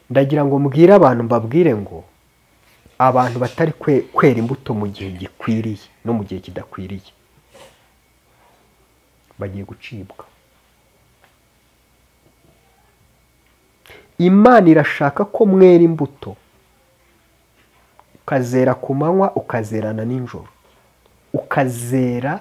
Ndagira ngo mbwire abantu, mbabwire ngo abantu batari kwera imbuto mu gihe gikwiriye no mu gihe kidakwiriye bagiye gucibwa. Imana irashaka ko mwera imbuto, ukazera ku manywa, ukazerana nijoro, ukazera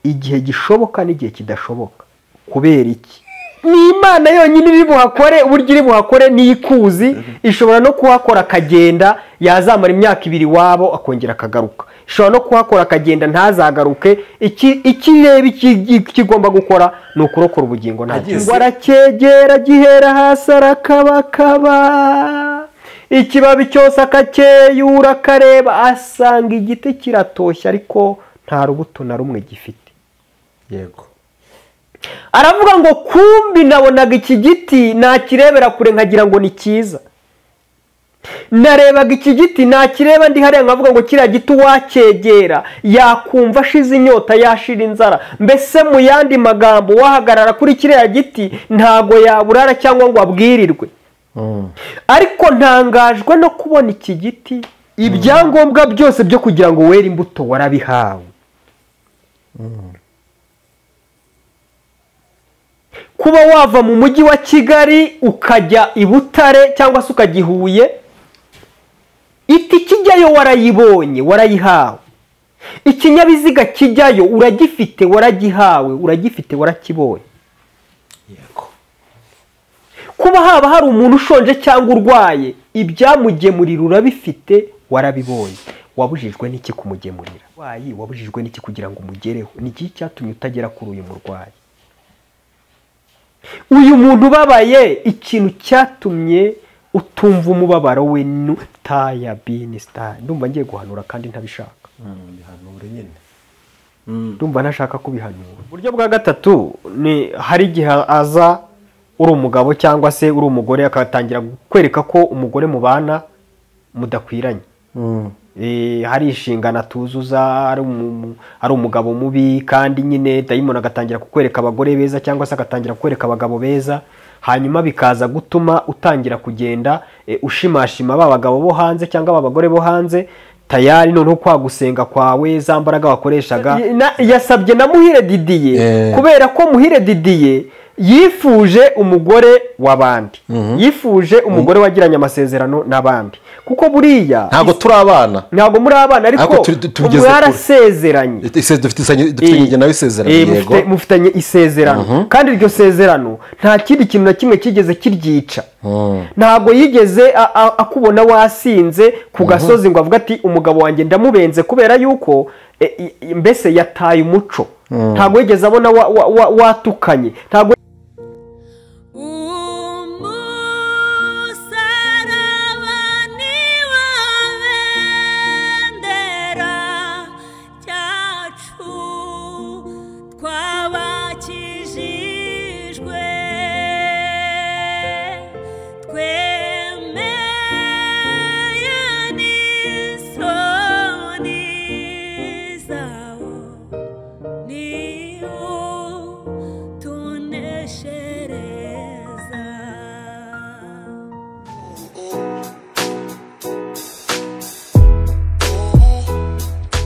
igihe gishoboka n'igihe kidashoboka. Kubera iki? Ni Imana yonyine iri buhakore, uburyo iri buhakore n'ikuzi. Ishobora no kuhakora akagenda, yazamara imyaka 2 iwabo akongera akagaruka. Ishobora no kuhakora akagenda ntazagaruke. Ikireba ikigomba gukora ni ukurokora ubugingo. Nta ngo aracyegera gihera hasi arakabakaba, ikibabi cyose akacyeyura akareba, asanga igiti kiratoshye ariko nta rubuto na rumwe gifite. Yego. Aravuga ngo kumbi nabonaga iki giti nakirebera kure nkagira ngo ni cyiza, narebaga iki giti nakireba ndi hariya nkavuga ngo kiriya giti uwacyegera yakumva ashize inyota, yashira inzara. Mbese mu yandi magambo, wahagarara kuri kiriya giti ntago yaburara cyangwa ngo abwirirwe. Ariko ntangajwe no kubona iki giti ibyangombwa byose byo kugira ngo were imbuto warabihawe. Kuba wava mu mujyi wa Kigali ukajya i Butare cyangwa se ukajya i Huye, itike ijyayo warayibonye, warayihawe. Ikinyabiziga kijyayo uragifite, waragihawe, uragifite, warakibonye. Yego. Kuba haba hari umuntu ushonje cyangwa urwaye, ibyamugemurira urabifite, warabibonye. Wabujijwe n'iki kumugemurira? Wabujijwe n'iki kugira ngo umugereho? Ni iki cyatumye utagera kuri uyu murwayi? Uyu muntu ubabaye, ikintu cyatumye utumva umubabaro we taya bini star. Ndumva ngiye guhanura kandi ntabishaka. Bihanure nyine. Ndumva ntashaka kubihanura. Uburyo bwa gatatu ni hari igihe aza uri umugabo cyangwa se uri umugore akatangira kwereka ko umugore mubana mudakwiranye. Hari inshingano atuzuza, ari umugabo mubi, kandi nyine dayimoni agatangira kukwereka abagore beza cyangwa se agatangira kukwereka abagabo beza, hanyuma bikaza gutuma utangira kugenda ushimashima ba bagabo bo hanze cyangwa ba bagore bo hanze. Tayari noneho kwa gusenga kwawe za mbaraga wakoreshaga. Yasabye na Muhire Didier, kubera ko Muhire Didier yifuje umugore w'abandi, yifuje umugore wagiranye amasezerano n'abandi, kuko buriya ntago turi abana, ntago muri abana, ariko mwarasezeranye, dufitanye nawe isezerano. Yego, mufitanye isezerano, kandi iryo sezerano nta kindi kintu na kimwe kigeze kiryica. Ntago yigeze akubona wasinze ku gasozi ngo avuga ati umugabo wanjye ndamubenze kubera yuko mbese yataye umuco. Ntago yigeze abona watukanye, ntago.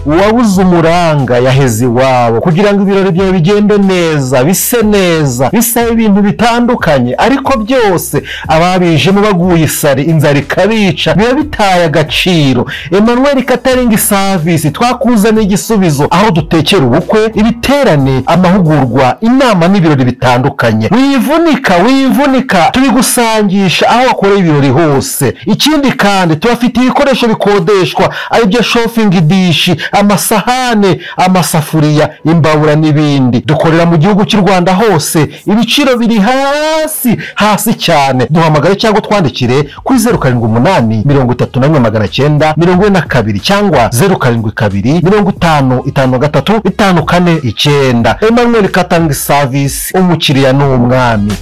Uwabuze umuranga yaheze iwabo kugira ngo ibirori byawe bigende neza, bise neza, bisaba ibintu bitandukanye, ariko byose ababijemo baguye isari, inzara ikabica, biba bitaye agaciro. Emmanuel Catering Service twakuzaniye igisubizo, aho dutekera ubukwe, ibiterane, amahugurwa, inama n'ibirori bitandukanye. Wivunika, wivunika, tubigusangisha aho wakoreye ibirori hose. Ikindi kandi tubafitiye ibikoresho bikodeshwa, aribyo shopping dish, amasahane, amasafuriya, imbabura n'ibindi. Dukorera mu gihugu cy'u Rwanda hose, ibiciro biri hasi hasi cyane. Duhamagare cyangwa twandikire kuri 078 31 942 cyangwa 072 50 53 549. Emmanuel Catering Service, umukiriya ni umwami.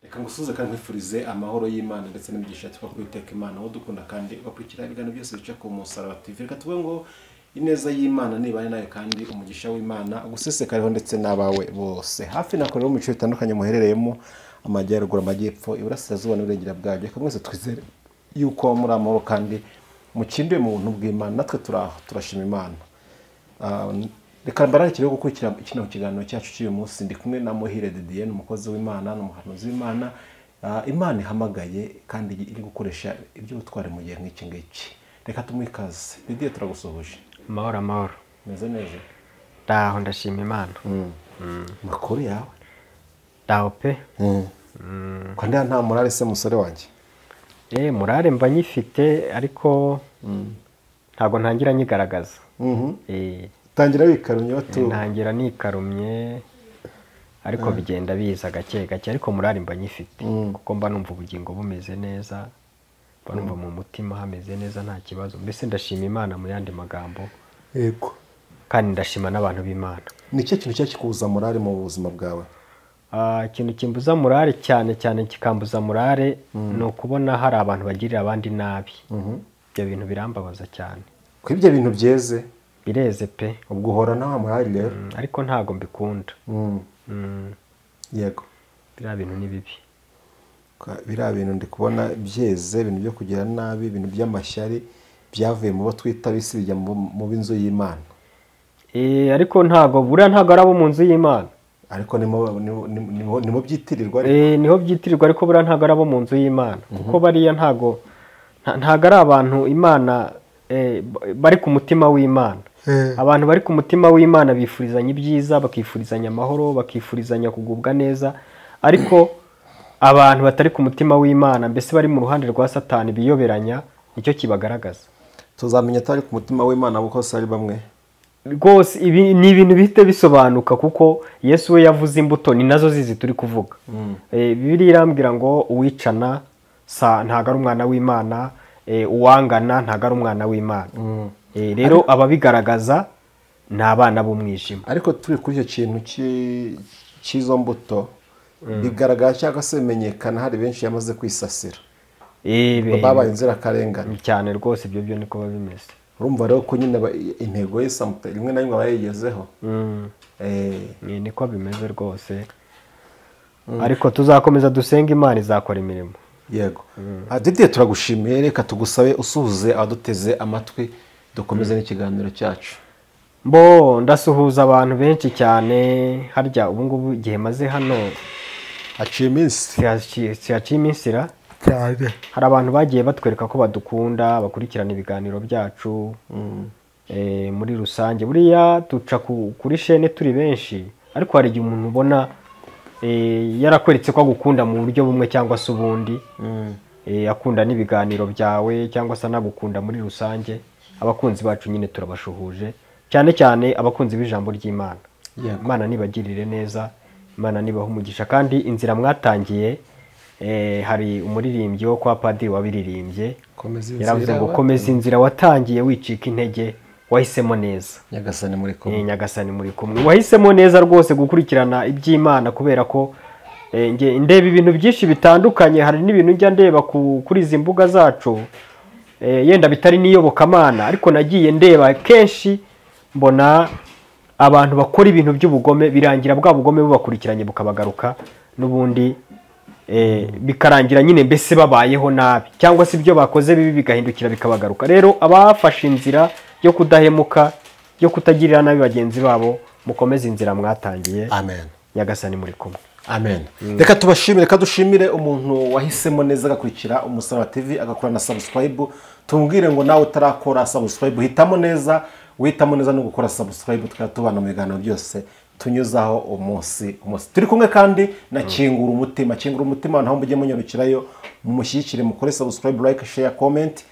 Reka ngusuze kandi nkwifurize amahoro y'Imana ndetse n'imigisha tuva ku Uwiteka Imana aho dukunda kandi ugakurikira ibiganiro byose bica ku Musaraba TV. Reka tuvuge ngo ineza y'Imana nibane nawe kandi umugisha w'Imana ugusesekariho ndetse n'abawe bose. Hafi na kure mu bice bitandukanye muherereyemo, Amajyaruguru, amajyepfo, iburasirazuba n'uburengera bwabyo. Reka mwese twizere yuko muri amahoro kandi mukinduye mu buntu bw'Imana. Natwe turaho turashima Imana. Reka mbararikire gukurikira kino kiganiro cyacu cy'uyu munsi. Ndi kumwe na Muhire Didier, umukozi w'Imana n'umuhanuzi w'Imana. Imana ihamagaye kandi iri gukoresha iby'ubutwari mu gihe nk'iki ngiki. Reka tumuhe ikaze. Didier, turagusuhuje. Amahoro amahoro. Meze neza? Ndaho, ndashima Imana. Makuru yawe? Ndaho pe. Kandi nta morale se musore wanjye? Morale mba nyifite, ariko ntago ntangira nyigaragaza. Tangira wikarumye watu. Ntangira nikarumye, ariko bigenda biza gake gake, ariko morale mba nyifite kuko mba numva ubugingo bumeze neza, mba numva mu mutima hameze neza, nta kibazo. Mbese ndashima Imana mu yandi magambo. Yego. Kandi ndashima n'abantu b'Imana. Ni cyo kintu cyakikubuza morale mu buzima bwawe? Ikintu kimbuza morale cyane cyane kikambuza morale ni ukubona hari abantu bagirira abandi nabi. Ibyo bintu birambabaza cyane. Ko ibyo bintu byeze? Bireze pe. Ubwo uhora nta morale rero? Ariko ntago mbikunda. Yego. Biriya bintu ni bibi. Biriya bintu ndi kubona byeze, ibintu byo kugira nabi, ibintu by'amashyari byavuye mu bo twita bisi bijya mu b'inzu y'Imana. Ariko ntago buriya ntago ari abo mu nzu y'Imana. Ariko nimo byitirirwa. Niho byitirirwa, ariko buriya ntago ari abo mu nzu y'Imana. Kuko bariya ntago ari abantu Imana bari ku mutima w'Imana. Abantu bari ku mutima w'Imana bifurizanya ibyiza, bakifurizanya amahoro, bakifurizanya kugubwa neza. Ariko abantu batari ku mutima w'Imana, mbese bari mu ruhande rwa Satani biyoberanya, nicyo kibagaragaza. Tuzamenya atari ku mutima w'Imana kuko ari bamwe. Rwose ibi ni ibintu bihita bisobanuka, kuko Yesu we yavuze imbuto ni nazo zizi turi kuvuga. Bibiliya irambwira ngo uwicana ntago ari umwana w'Imana, uwangana ntago ari umwana w'Imana. Rero ababigaragaza ni abana b'umwijima. Ariko turi kuri icyo kintu cy'izo mbuto bigaragara cyangwa se bimenyekana, hari benshi yamaze kwisasira. Babaye inzirakarengane cyane rwose, ibyo byo niko bimeze. Urumva rero ko nyine intego ye rimwe na rimwe abayigezeho. Niko bimeze rwose. Ariko tuzakomeza dusenga, Imana izakora imirimo. Yego. Didier, turagushimiye. Reka tugusabe usuhuze abaduteze amatwi, dukomeze n'ikiganiro cyacu. Mbo ndasuhuza abantu benshi cyane. Harya ubu ngubu igihe maze hano haciye iminsi, haciye iminsi ra cyane. Hari abantu bagiye batwereka ko badukunda, bakurikirana ibiganiro byacu. Muri rusange buriya duca kuri shene turi benshi, ariko hari igihe umuntu ubona yarakweretse ko agukunda mu buryo bumwe cyangwa se ubundi. Akunda n'ibiganiro byawe cyangwa se anagukunda muri rusange. Abakunzi bacu nyine turabashuhuje, cyane cyane abakunzi b'ijambo ry'Imana. Imana nibagirire neza, Imana nibahe umugisha. Kandi inzira mwatangiye, hari umuririmbyi wo kwa padiri wabiririmbye, yaravuze ngo komeza inzira watangiye wicika intege, wahisemo neza. Nyagasani muri kumwe. Nyagasani muri kumwe. Wahisemo neza rwose gukurikirana iby'Imana, kubera ko nge ndeba ibintu byinshi bitandukanye. Hari n'ibintu njya ndeba kuri izi mbuga zacu, yenda bitari n'iyobokamana, ariko nagiye ndeba kenshi mbona abantu bakora ibintu by'ubugome, birangira bwa bugome bubakurikiranye bukabagaruka n'ubundi, bikarangira nyine mbese babayeho nabi, cyangwa se ibyo bakoze bibi bigahindukira bikabagaruka. Rero abafashe inzira yo kudahemuka, yo kutagirira nabi bagenzi babo, mukomeze inzira mwatangiye. Amen. Nyagasani muri kumwe. Amen. Reka tubashimire, reka dushimire umuntu wahisemo neza agakurikira Umusaraba TV, agakora na subscribe. Tumubwire ngo nawe utarakora subscribe, hitamo neza, witamo neza no gukora subscribe, tukatubana mu biganiro byose tunyuzaho umunsi umunsi. Turi kumwe kandi na Kingura Umutima. Kingura Umutima naho mujye munyarukirayo, mumushyigikire, mukore subscribe, like, share, comment,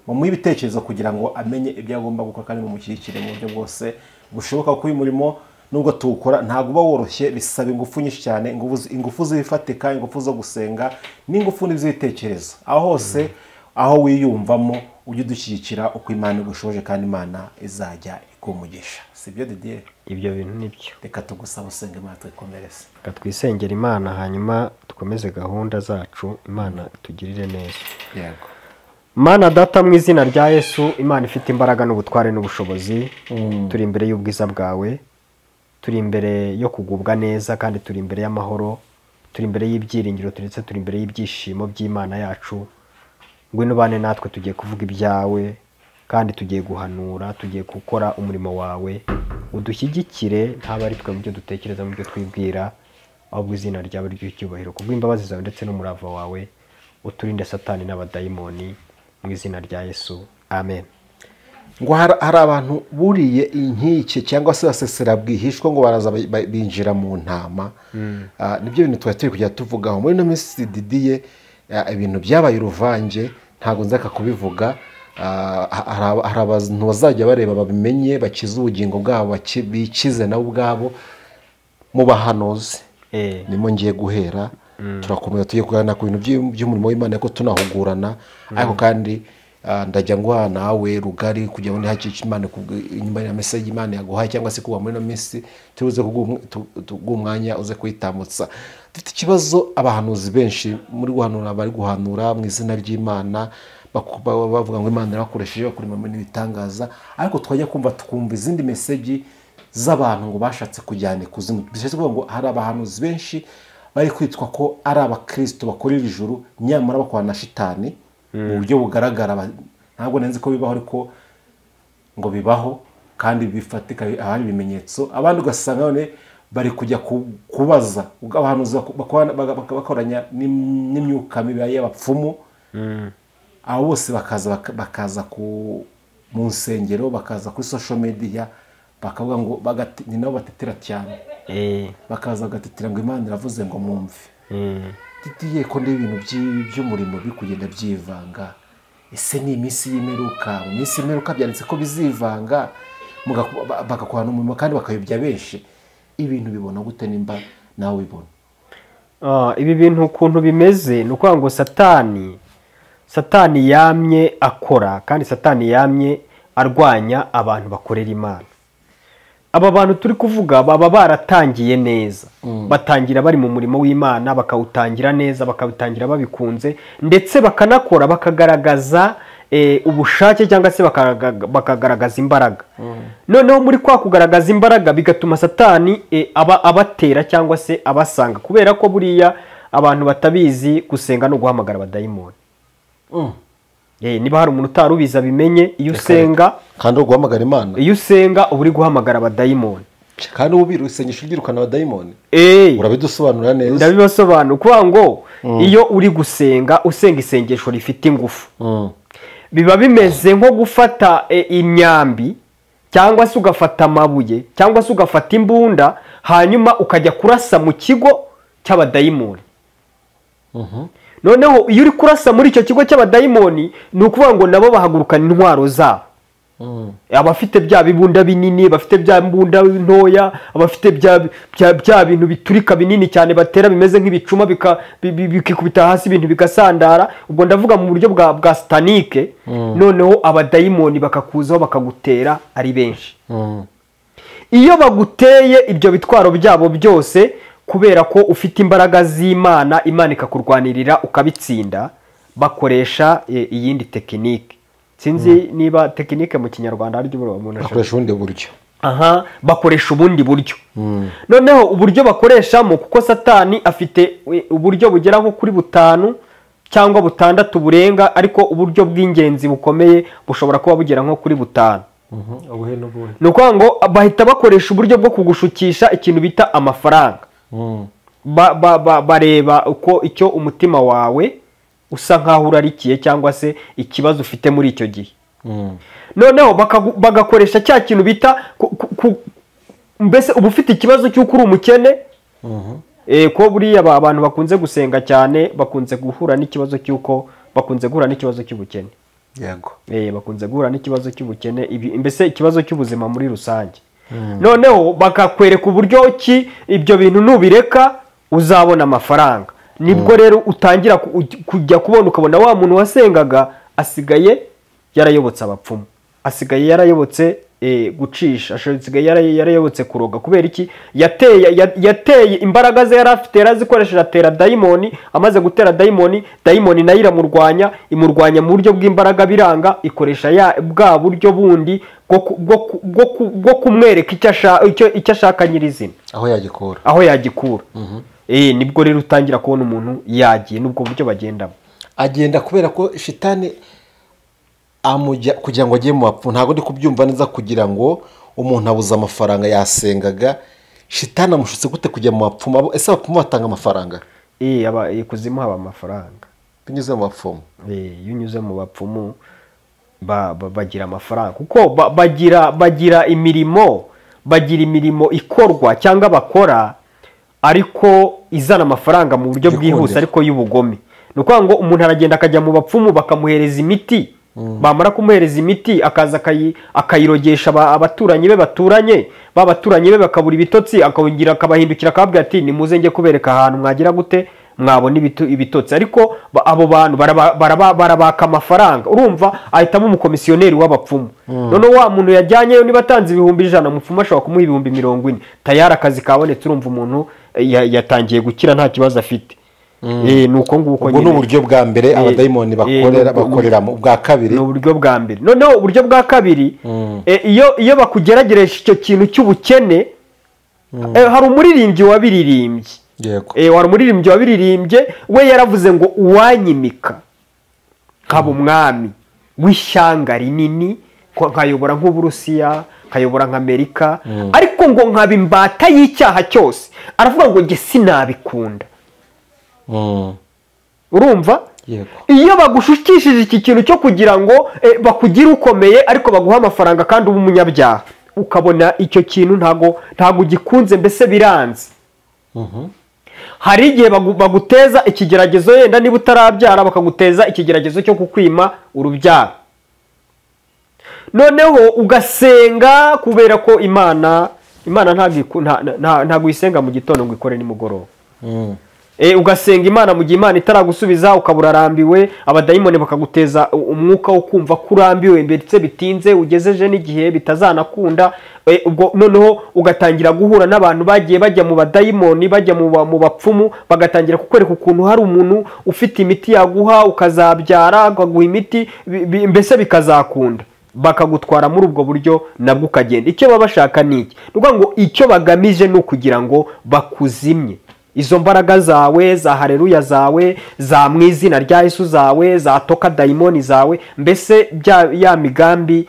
mumuhe ibitekerezo kugira ngo amenye ibyo agomba gukora, kandi mumushyigikire mu buryo bwose bushoboka, kuko uyu murimo nubwo tuwukora ntabwo uba woroshye, bisaba ingufu nyinshi cyane, ingufu zifatika, ingufu zo gusenga n'ingufu n'iz'ibitekerezo. Aho hose aho wiyumvamo ujye udushyigikira uko Imana igushoje, kandi Imana izajya ikumugisha. Sibyo Didier? Ibyo bintu nibyo. Reka tugusaba usenge Imana twikomereze. Reka twisengere Imana, hanyuma dukomeze gahunda zacu, Imana itugirire neza. Yego. Mana data mu izina rya Yesu, Imana ifite imbaraga n'ubutware n'ubushobozi, turi imbere y'ubwiza bwawe, turi imbere yo kugubwa neza, kandi turi imbere y'amahoro Turi imbere y'ibyiringiro, ndetse turi imbere y'ibyishimo by'Imana yacu. Ngwino ubane natwe, tugiye kuvuga ibyawe kandi tugiye guhanura, tugiye gukora umurimo wawe. Udushyigikire, ntaba ari twe mu byo dutekereza, mu byo twibwira, ahubwo izina ryawe ry'icyubahiro kubw'imbabazi zawe ndetse n'umurava wawe. Uturinde Satani n'abadayimoni mu izina rya Yesu, amen. Ngo hari abantu buriye inkike cyangwa se basesera bwihishwa ngo baraza binjira mu ntama. Nibyo bintu twari turi kujya tuvugaho muri ino minsi Didier. Ibintu byabaye uruvange, ntabwo nzaka kubivuga. Hari abantu bazajya bareba babimenye, bakize ubugingo bwabo, bikize nabo ubwabo. Mu bahanuzi nimo ngiye guhera, turakomeza tugiye kuganira ku bintu by'umurimo w'Imana, ariko tunahugurana. Ariko kandi ndajya nguha nawe rugari kugira ngo ntihagire Imana inyuma ya message Imana yaguhaye cyangwa se kuba muri ino minsi tubuze kuguha umwanya uze kuyitambutsa. Dufite ikibazo, abahanuzi benshi muri guhanura bari guhanura mu izina ry'Imana, bavuga ngo Imana irabakoresheje, bakora imirimo n'ibitangaza, ariko twajya kumva tukumva izindi message z'abantu ngo bashatse kujyana ikuzimu. Bishatse kuvuga ngo hari abahanuzi benshi bari kwitwa ko ari abakristo bakorera ijuru, nyamara bakorana na shitani mu buryo bugaragara. Ntabwo nzi ko bibaho, ariko ngo bibaho kandi bifatika, ahari ibimenyetso. Abandi ugasanga none bari kujya kubaza abahanuzi bakoranya n'imyuka mibi y'abapfumu. Abo bose bakaza mu nsengero, bakaza kuri social media, bakavuga ngo ni nabo batetera cyane, bakaza bagatetera ngo Imana iravuze ngo mwumve. Didier, ko n'ibintu by'umurimo biri kugenda byivanga, ese ni iminsi y'imperuka? Mu minsi y'imperuka byanditse ko bizivanga, bagakorana umurimo kandi bakayobya benshi. Ibintu bibona gute nimba nawe ubibona? Ibi bintu ukuntu bimeze ni ukuvuga ngo Satani yamye akora, kandi Satani yamye arwanya abantu bakorera Imana. Aba bantu turi kuvuga baba baratangiye neza, batangira bari mu murimo w'Imana, bakawutangira neza, bakawutangira babikunze, ndetse bakanakora bakagaragaza ubushake cyangwa se bakagaragaza imbaraga. Noneho muri kwa kugaragaza imbaraga bigatuma Satani abatera cyangwa se abasanga, kubera ko buriya abantu batabizi gusenga no guhamagara abadayimoni. Niba hari umuntu utarubiza abimenye, iyo usenga kandi uguhamagara Imana, iyo usenga uba uri guhamagara abadayimoni, kandi ubu isengesho ryirukana abadayimoni. Urabidusobanura neza. Ndabibasobanura kuvuga ngo iyo uri gusenga usenga isengesho rifite ingufu, biba bimeze nko gufata imyambi cyangwa se ugafata amabuye cyangwa se ugafata imbunda, hanyuma ukajya kurasa mu kigo cy'abadayimoni. Noneho iyo uri kurasa muri icyo kigo cy'abadayimoni, ni ukuvuga ngo nabo bahagurukana intwaro zabo. Abafite bya bibunda binini, abafite bya mbunda ntoya, abafite bya bintu biturika binini cyane batera bimeze nk'ibicuma bikikubita hasi ibintu bigasandara. Ubwo ndavuga mu buryo bwa satanike. Noneho abadayimoni bakakuzaho bakagutera ari benshi. Iyo baguteye ibyo bitwaro byabo byose, kubera ko ufite imbaraga z'Imana, Imana ikakurwanirira ukabitsinda, bakoresha iyindi tekinike. Sinzi niba tekinike mu Kinyarwanda ari ryo umuntu bakoresha ubundi buryo. Bakoresha ubundi buryo. Noneho uburyo bakoreshamo, kuko Satani afite uburyo bugera nko kuri 5 cyangwa 6 burenga, ariko uburyo bw'ingenzi bukomeye bushobora kuba bugera nko kuri 5. Ni ukuvuga ngo bahita bakoresha uburyo bwo kugushukisha ikintu bita amafaranga. Bareba uko icyo umutima wawe usa nkaho urarikiye cyangwa se ikibazo ufite muri icyo gihe. Noneho bagakoresha cya kintu bita mbese uba ufite ikibazo cy'uko uri umukene. Ko buriya abantu bakunze gusenga cyane bakunze guhura n'ikibazo cy'uko bakunze guhura n'ikibazo cy'ubukene. Yego. Bakunze guhura n'ikibazo cy'ubukene, mbese ikibazo cy'ubuzima muri rusange. Noneho bakakwereka uburyo ki ibyo bintu nubireka uzabona amafaranga. Nibwo rero utangira kujya kubona ukabona wa muntu wasengaga asigaye yarayobotse abapfumu, asigaye yarayobotse gucisha, asigaye yarayobotse kuroga. Kubera iki? Yateye imbaraga ze yari afite yarazikoresheje, atera dayimoni. Amaze gutera dayimoni, dayimoni nayo iramurwanya, imurwanya mu buryo bw'imbaraga biranga, ikoresha bwa buryo bundi bwo kumwereka icyo ashaka nyirizina, aho yagikura, aho yagikura. Nibwo rero utangira kubona umuntu yagiye n'ubwo buryo bagendamo. Agenda kubera ko shitani amujya kugira ngo ajye mu bapfumu. Ntabwo ndi kubyumva neza, kugira ngo umuntu abuze amafaranga yasengaga, shitani amushutse gute kujya mu bapfumu? Ese abapfumu batanga amafaranga? Ikuzimu haba amafaranga binyuze mu bapfumu. Iyo unyuze mu bapfumu bagira amafaranga, kuko bagira imirimo, bagira imirimo ikorwa cyangwa bakora ariko izana amafaranga mu buryo bwihuse ariko y'ubugome. Ni ukuvuga ngo umuntu aragenda akajya mu bapfumu bakamuhereza imiti, bamara kumuhereza imiti akaza akayirogesha abaturanyi be baturanye, babaturanyi be bakabura ibitotsi, akongera akabahindukira akababwira ati nimuze njye kubereka ahantu mwagira gute mwabona ibitotsi. Ariko abo bantu barabaka amafaranga. Urumva ahitamo umukomisiyoneri w'abapfumu. Noneho wa muntu yajyanyeyo niba atanze 100,000, umupfumu ashobora kumuha 40,000, tayari akazi kabonetse. Urumva umuntu yatangiye gukira nta kibazo afite. Nuko nguko nyine. Ubwo ni uburyo bwa mbere abadayimoni bakoreramo. Ubwa kabiri ni uburyo bwa mbere. Noneho uburyo bwa kabiri, iyo bakugeragereje icyo kintu cy'ubukene, hari umuririmbyi wabiririmbye. Wari umuririmbyi wabiririmbye, we yaravuze ngo uwanyimika nkaba umwami w'ishyanga rinini, nkayobora nk'Uburusiya, nkayobora nk'Amerika, ariko ngo nkaba imbata y'icyaha cyose. Aravuga ngo njye sinabikunda. Urumva iyo bagushukishije iki kintu cyo kugira ngo bakugire ukomeye ariko baguha amafaranga kandi ube umunyabyaha, ukabona icyo kintu ntago ugikunze, mbese biranze. Hari igihe baguteza ikigeragezo, yenda niba utarabyara bakaguteza ikigeragezo cyo kukwima urubyaro. Noneho ugasenga kubera ko Imana ntago isenga mu gitondo ngo ikore nimugoroba. Ugasenga Imana mu gihe Imana itaragusubiza, ukabura arambiwe, abadayimoni bakaguteza umwuka wo kumva ko urambiwe ndetse bitinze, ugezeje n'igihe bitazanakunda. Ubwo noneho ugatangira guhura n'abantu bagiye bajya mu badayimoni, bajya mu bapfumu, bagatangira kukwereka ukuntu hari umuntu ufite imiti yaguha ukazabyara, akaguha imiti mbese bikazakunda, bakagutwara muri ubwo buryo nabwo ukagenda. Icyo baba bashaka ni iki? Ni ukuvuga ngo icyo bagamije ni ukugira ngo bakuzimye izo mbaraga zawe, za haleluya zawe, za mu izina rya Yesu zawe, za toka dayimoni zawe, mbese ya migambi,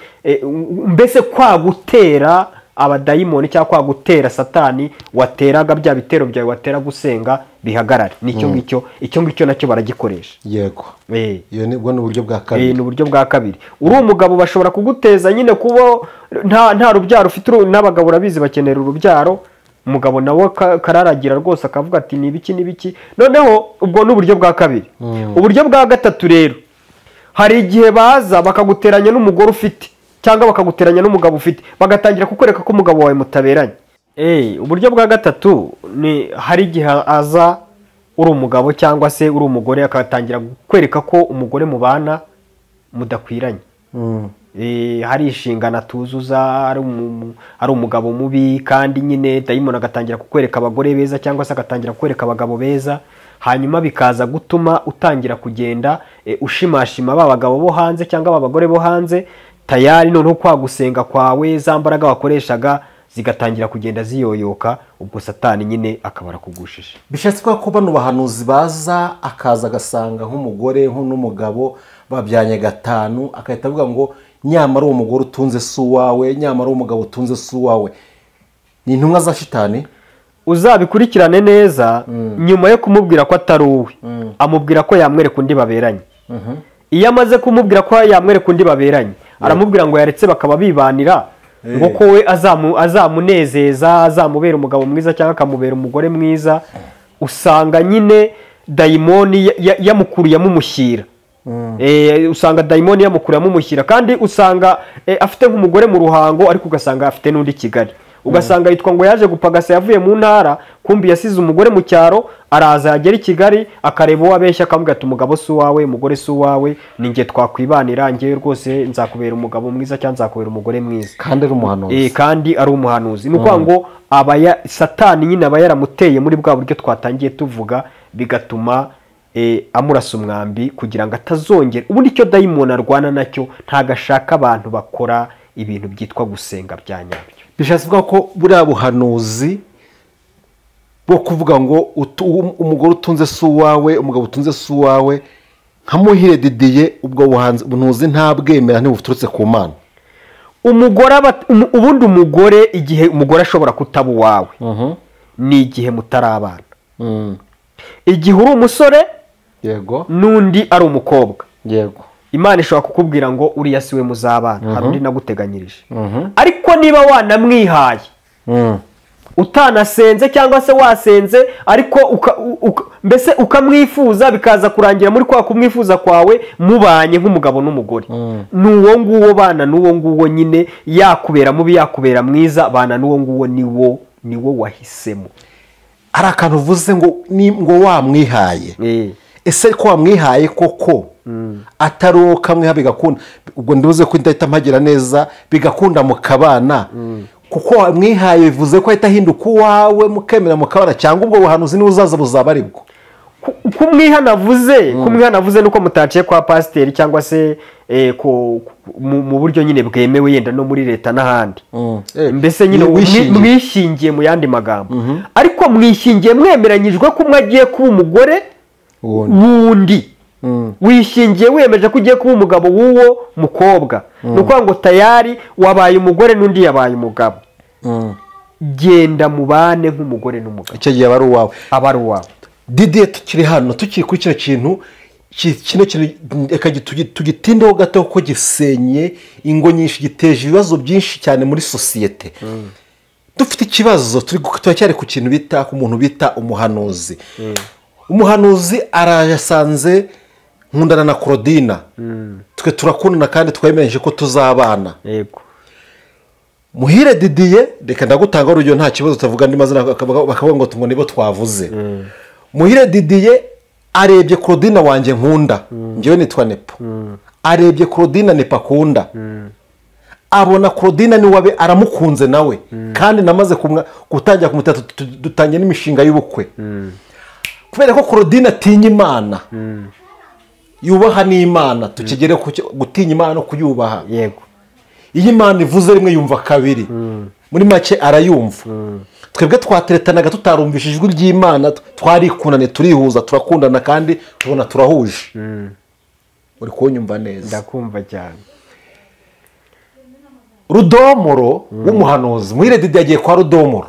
mbese kwa gutera abadayimoni cyangwa kwa gutera satani wateraga bya bitero byawe watera gusenga bihagarare. Nicyo ngicyo, icyo ngicyo nacyo baragikoresha. Yego. Iyo ni uburyo bwa kabiri. Ni uburyo bwa kabiri. Uri umugabo bashobora kuguteza nyine kubo nta rubyaro ufite, n'abagabo urabizi bakenera urubyaro. Umugabo nawe kararagira rwose akavuga ati ni ibiki n'ibiki. Noneho ubwo ni uburyo bwa kabiri. Uburyo bwa gatatu rero, hari igihe baza bakaguteranya n'umugore ufite cyangwa bakaguteranya n'umugabo ufite, bagatangira kukwereka ko umugabo wawe mutaberanye. Uburyo bwa gatatu ni hari igihe aza uri umugabo cyangwa se uri umugore akatangira kukwereka ko umugore mubana mudakwiranye. Hari inshingano atuzuza, ari umugabo mubi, kandi nyine dayimoni agatangira kukwereka abagore beza cyangwa se agatangira kukwereka abagabo beza, hanyuma bikaza gutuma utangira kugenda ushimashima ba bagabo bo hanze cyangwa ba bagore bo hanze. Tayari noneho kwa gusenga kwawe za mbaraga wakoreshaga zigatangira kugenda ziyoyoka, ubwo satani nyine akabara kugushije. Bishatse ko bano bahanuzi baza akaza agasanga nk'umugore nk'umugabo babyanye 5, akahita avuga ngo nyamara uwo mugore utunze si uwawe, nyamara uwo mugabo utunze si uwawe. Ni intumwa za shitani. Uzabikurikirane neza. Nyuma yo kumubwira ko atari uwe, amubwira ko yamwereka undi baberanye. Iyo amaze kumubwira ko yamwereka undi baberanye, aramubwira ngo yaretse bakaba bibanira, ngo ko we azamunezeza, azamubera umugabo mwiza cyangwa akamubera umugore mwiza. Usanga nyine dayimoni yamukuriye amumushyira. Usanga dayimoni yamukuriye amumushyira, kandi usanga afite nk'umugore mu Ruhango ariko ugasanga afite n'undi Kigali. Ugasanga yitwa ngo yaje gupagasa yavuye mu ntara, kumbi yasize umugore mu cyaro, araza yagera i Kigali akareba uwo abeshya akamubwira ati umugabo si uwawe, umugore si uwawe, ni njye twakwibanira, njyewe rwose nzakubera umugabo mwiza cyangwa nzakubera umugore mwiza. Kandi ari umuhanuzi. Kandi ari umuhanuzi. Ni ukuvuga ngo satani nyine aba yaramuteye muri bwa buryo twatangiye tuvuga, bigatuma amurasa umwambi kugira ngo atazongera. Ubundi icyo dayimoni arwana nacyo, ntagashaka abantu bakora ibintu byitwa gusenga bya nyabyo. Bishatse kuvuga ko buriya buhanuzi bwo kuvuga ngo umugore utunze si uwawe, umugabo utunze si uwawe, nka Muhire Didier ubwo buhanzi ntuzi ntabwemera ntibuturutse ku Mana. Umugore ubundi umugore igihe umugore ashobora kutaba uwawe ni igihe mutarabana, igihe uri umusore yego n'undi ari umukobwa, yego Imana ishobora kukubwira ngo uriya siwe muzabana, hari undi naguteganyirije. Ariko niba wanamwihaye utanasenze cyangwa se wasenze ariko mbese ukamwifuza, bikaza kurangira muri kwa kumwifuza kwawe mubanye nk'umugabo n'umugore, n'uwo nguwo bana n'uwo nguwo nyine, yakubera mubi yakubera mwiza, bana n'uwo nguwo niwo wahisemo. Hari akantu uvuze ngo ngo wamwihaye, ese ko wamwihaye koko atari uwo kamwiha bigakunda, ubwo ndibuze ko ndahita mpagira neza bigakunda mukabana, kuko wamwihaye bivuze ko ahita ahinduka uwawe mukemera mukabana, cyangwa ubwo buhanuzi niba uzaza buzaba aribwo. Kumwiha navuze nuko mutaciye kwa pasiteri cyangwa se mu buryo nyine bwemewe yenda no muri leta n'ahandi, mbese nyine mwishingiye mu yandi magambo, ariko mwishingiye mwemeranyijwe ko umwe agiye kuba umugore wundi, wishingiye wiyemeje ko ugiye kuba umugabo w'uwo mukobwa, ni ukuvuga ngo tayari wabaye umugore n'undi yabaye umugabo, genda mubane nk'umugore n'umugabo, icyo gihe aba ari uwawe, aba ari uwawe. Didier tukiri hano tukiri kuri kino kintu, kino kintu reka tugitindeho gato kuko gisenye ingo nyinshi, giteje ibibazo byinshi cyane muri sosiyete. Dufite ikibazo, turacyari ku kintu bita ku muntu bita umuhanuzi. Umuhanuzi arayasanze nkundana na Claudine, twe turakundana kandi twemeje ko tuzabana. Yego. Muhire Didier, reka ndagutanga urugero nta kibazo utavuga ndi mazina bakavuga ngo ngo nibo twavuze. Muhire Didier arebye Claudine wanjye nkunda, njyewe nitwa Nepo, arebye Claudine Nepo akunda, abona Claudine ni wabe aramukunze nawe, kandi namaze gutangira kumutata, dutangiye n'imishinga y'ubukwe. Kubera ko Claudine atinya Imana, yubaha n'Imana, tukigere gutinya Imana no kuyubaha. Yego. Iyo Imana ivuze rimwe yumva kabiri, muri make arayumva. Twebwe twateretanaga tutarumvisha ijwi ry'Imana, twarikunane turihuza turakundana kandi tubona turahuje. Uri kunyumva neza? Ndakumva cyane. Rudomoro w'umuhanuzi, Muhire Didier yagiye kwa Rudomoro,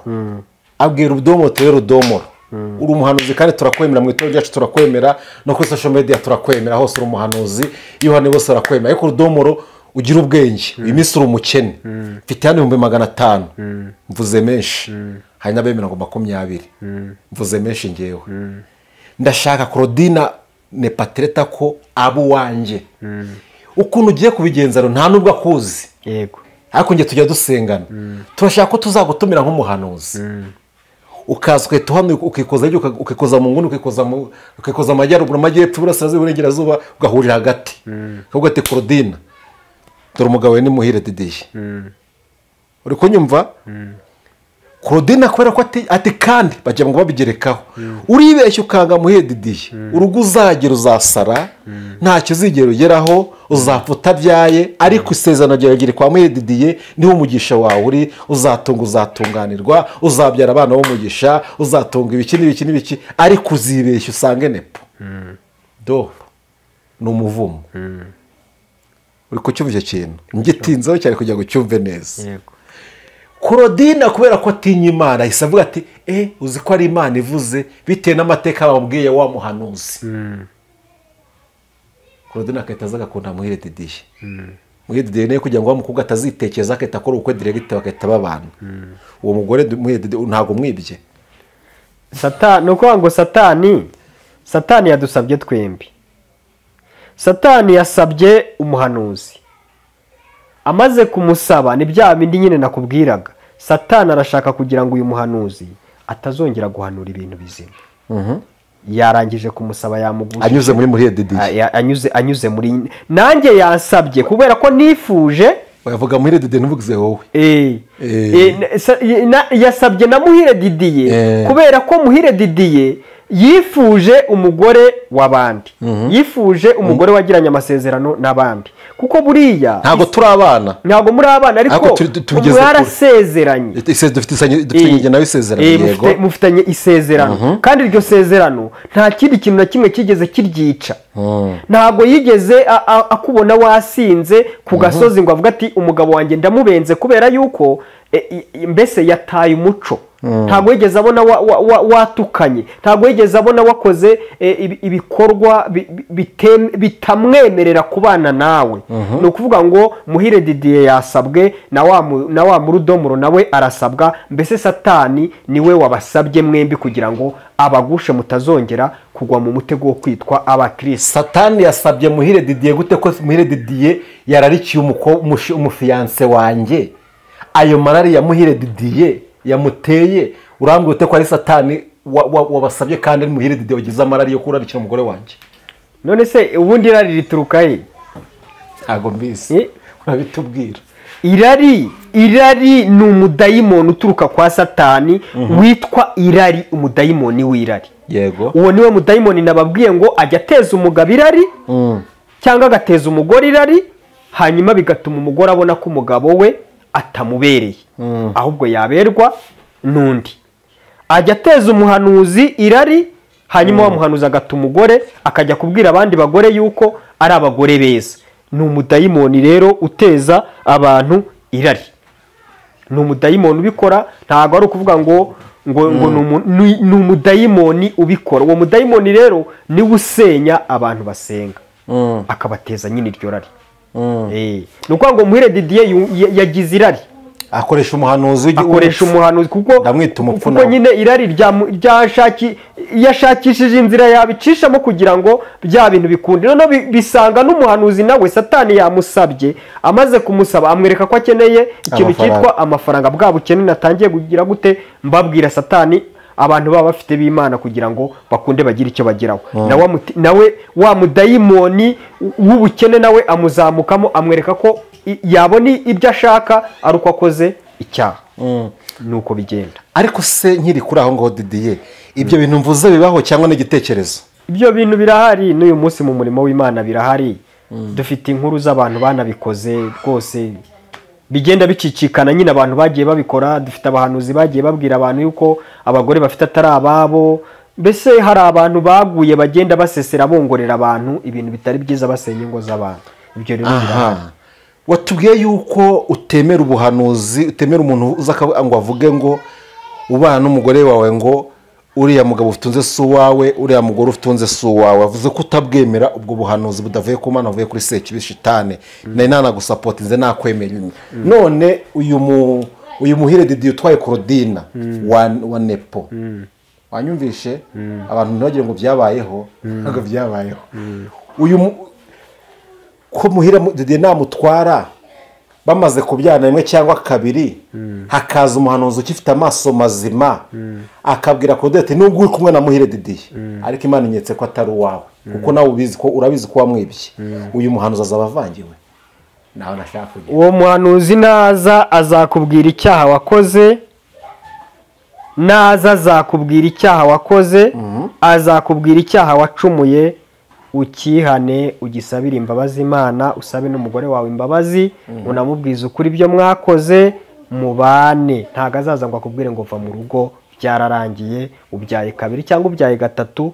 abwira Rudomoro tere Rudomoro, uri umuhanuzi kandi turakwemera mu itorero ryacu, turakwemera no kuri social media turakwemera, hose uri umuhanuzi, Yohani bose barakwemera, ariko Rudomoro ugira ubwenge, uyu minsi uri umukene, mfite hano 500,000, mvuze menshi, hari n'abemera ngo 20, mvuze menshi ngewe, ndashaka Claudine Nepatreta ko aba uwanjye. Ukuntu ugiye kubigenza nta nubwo akuzi, yego, ariko nge tujya dusengana, turashaka ko tuzagutumira nk'umuhanuzi, ukaza ugahita hano ukikoza, ukikoza mu nguni, ukikoza amajyaruguru, amajyepfo, iburasirazuba, iburengerazuba, ugahurira hagati, ukavuga ati Claudine dore umugabo we ni Muhire Didier. Uri kunyumva? Claudine kubera ko ati kandi bajya ngo babigerekaho, uribeshya ukanga Muhire Didier, urugo uzagera uzasara, ntacyo uzigera ugeraho, uzapfa utabyaye, ariko isezerano ryawe kwa Muhire Didier niho umugisha wawe uri, uzatunga uzatunganirwa, uzabyara abana b'umugisha, uzatunga ibiki n'ibiki n'ibiki, ariko uzibeshya usange Nepo. Do ni umuvumo. Uri kucyumva icyo kintu? Ngitinzeho cyane kugira ngo ucyumve neza. Yego. Claudine kubera ko atinya Imana ahise avuga ati uzi ko ari Imana ivuze bitewe n'amateka bamubwiye wa muhanuzi. Claudine akahita aza agakunda Muhire Didier. Muhire Didier nawe kugira ngo wa mukobwa atazitekereza akahita akora ubukwe direct bagahita babana. Uwo mugore Muhire Didier ntabwo mwibye. Satani, uko ngo Satani yadusabye twembi. Satani yasabye umuhanuzi, amaze kumusaba ni bya bindi nyine nakubwiraga, Satani arashaka kugira ngo uyu muhanuzi atazongera guhanura ibintu bizima. Yarangije kumusaba yamuguze, anyuze muri Muhire Didier, anyuze muri nanjye yansabye kubera ko nifuje. Bavuga Muhire Didier ntuvuze wowe. Yasabye na Muhire Didier kubera ko Muhire Didier Yifuje umugore w'abandi, yifuje umugore wagiranye amasezerano n'abandi, kuko buriya ntabwo turi abana, ntabwo muri abana, ariko mwarasezeranye, dufitanye nawe isezerano, yego mufitanye isezerano, kandi iryo sezerano nta kindi kintu na kimwe kigeze kiryica. Ntabwo yigeze akubona wasinze ku gasozi ngo avuga ati umugabo wanjye ndamubenze kubera yuko mbese yataye umuco. Ntabwo yigeze abona watukanye, ntabwo yigeze abona wakoze ibikorwa bitamwemerera kubana nawe. Ni ukuvuga ngo Muhire Didier yasabwe na wa murudomuro nawe arasabwa, mbese Satani niwe wabasabye mwembi kugira ngo abagushe mutazongera kugwa mu mutego wo kwitwa abakristo. Satani yasabye Muhire Didier gute ko Muhire Didier yararikiye umufiyanse wanjye? Ayo marari ya Muhire Didier yamuteye, urambwira ute ko ari Satani wabasabye kandi ari Muhire Didier wagize amarari yo kurarikira umugore wanjye? None se ubundi irari rituruka he? Ntabwo mbizi, urabitubwira. Irari ni umudayimoni uturuka kwa Satani witwa irari, umudayimoni w'irari. Yego, uwo niwe mudayimoni nababwiye ngo ajya ateza umugabo irari cyangwa agateza umugore irari, hanyuma bigatuma umugore abona ko umugabo we atamubereye, ahubwo yaberwa n'undi. Ajya ateza umuhanuzi irari, hanyuma wa muhanuzi agata umugore akajya kubwira abandi bagore yuko ari abagore beza. Ni umudayimoni rero uteza abantu irari, ni umudayimoni ubikora, ntabwo ari ukuvuga ngo ni umudayimoni ubikora. Uwo mudayimoni rero niwe usenya abantu basenga, akabateza nyine iryo rari. Ni ukuvuga ngo Muhire Didier yagize irari, akoresha umuhanuzi, akoresha umuhanuzi, kuko ndamwita umupfu, kuko nyine irari yashakishije inzira yabicishamo kugira ngo bya bintu bikunde. Noneho bisanga n'umuhanuzi nawe Satani yamusabye, amaze kumusaba amwereka ko akeneye ikintu cyitwa amafaranga. Bwa bukene natangiye kugira gute mbabwira Satani abantu baba bafite b'Imana kugira ngo bakunde bagire icyo bageraho. Nawe wa mudayimoni w'ubukene nawe amuzamukamo, amwereka ko yabona ibyo ashaka ari uko akoze icyaha. Nuko bigenda. Ariko se nkiri kuri aho ngaho Didier, ibyo bintu mvuze bibaho cyangwa n'igitekerezo? Ibyo bintu birahari n'uyu munsi mu murimo w'Imana birahari. Dufite inkuru z'abantu banabikoze rwose, bigenda bicicikana nyine, abantu bagiye babikora. Dufite abahanuzi bagiye babwira abantu yuko abagore bafite atari ababo, mbese hari abantu baguye bagenda basesera bongorera abantu ibintu bitari byiza, basenya ingo z'abantu. Ibyo rero birahari. Watubwiye yuko utemera ubuhanuzi, utemera umuntu uza ngo avuge ngo ubana n'umugore wawe ngo uriya mugabo utunze si uwawe, uriya mugore utunze si uwawe. Wavuze ko utabwemera ubwo buhanuzi budavuye ku Mana, buvuye kuri Sekibi Shitani. Nari nanagusapotinze nakwemera. None uyu Muhire Didier utwaye Claudine wa Nepo, wanyumvishe abantu ntibagire ngo byabayeho, ntabwo byabayeho. Uyu ko Muhire Didier namutwara bamaze kubyana rimwe cyangwa kabiri, hakaza umuhanuzi ukifite amaso mazima akabwira Claudette ati nubwo uri kumwe na Muhire Didier ariko Imana inyetse ko atari uwawe, kuko nawe ubizi ko urabizi ko wamwibye. Uyu muhanuzi azaba avangiwe nawe nashaka kugera. Uwo muhanuzi naza azakubwira icyaha wakoze, naza azakubwira icyaha wakoze, azakubwira icyaha wacumuye, ukihane, ugisabire imbabazi Imana, usabe n'umugore wawe imbabazi, unamubwiza ukuri ibyo mwakoze, mubane. Ntago azaza ngo akubwire ngo va mu rugo byararangiye, ubyaye kabiri cyangwa ubyaye gatatu.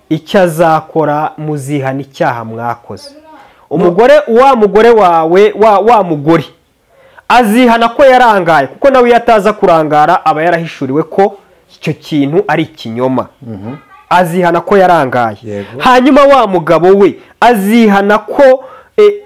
Icyo azakora, muzihana icyaha mwakoze. Umugore wa mugore wawe wa mugore azihana ko yarangaye, kuko nawe iyo ataza kurangara aba yarahishuriwe ko icyo kintu ari ikinyoma. Azihana ko yarangaye. Hanyuma wa mugabo we azihana ko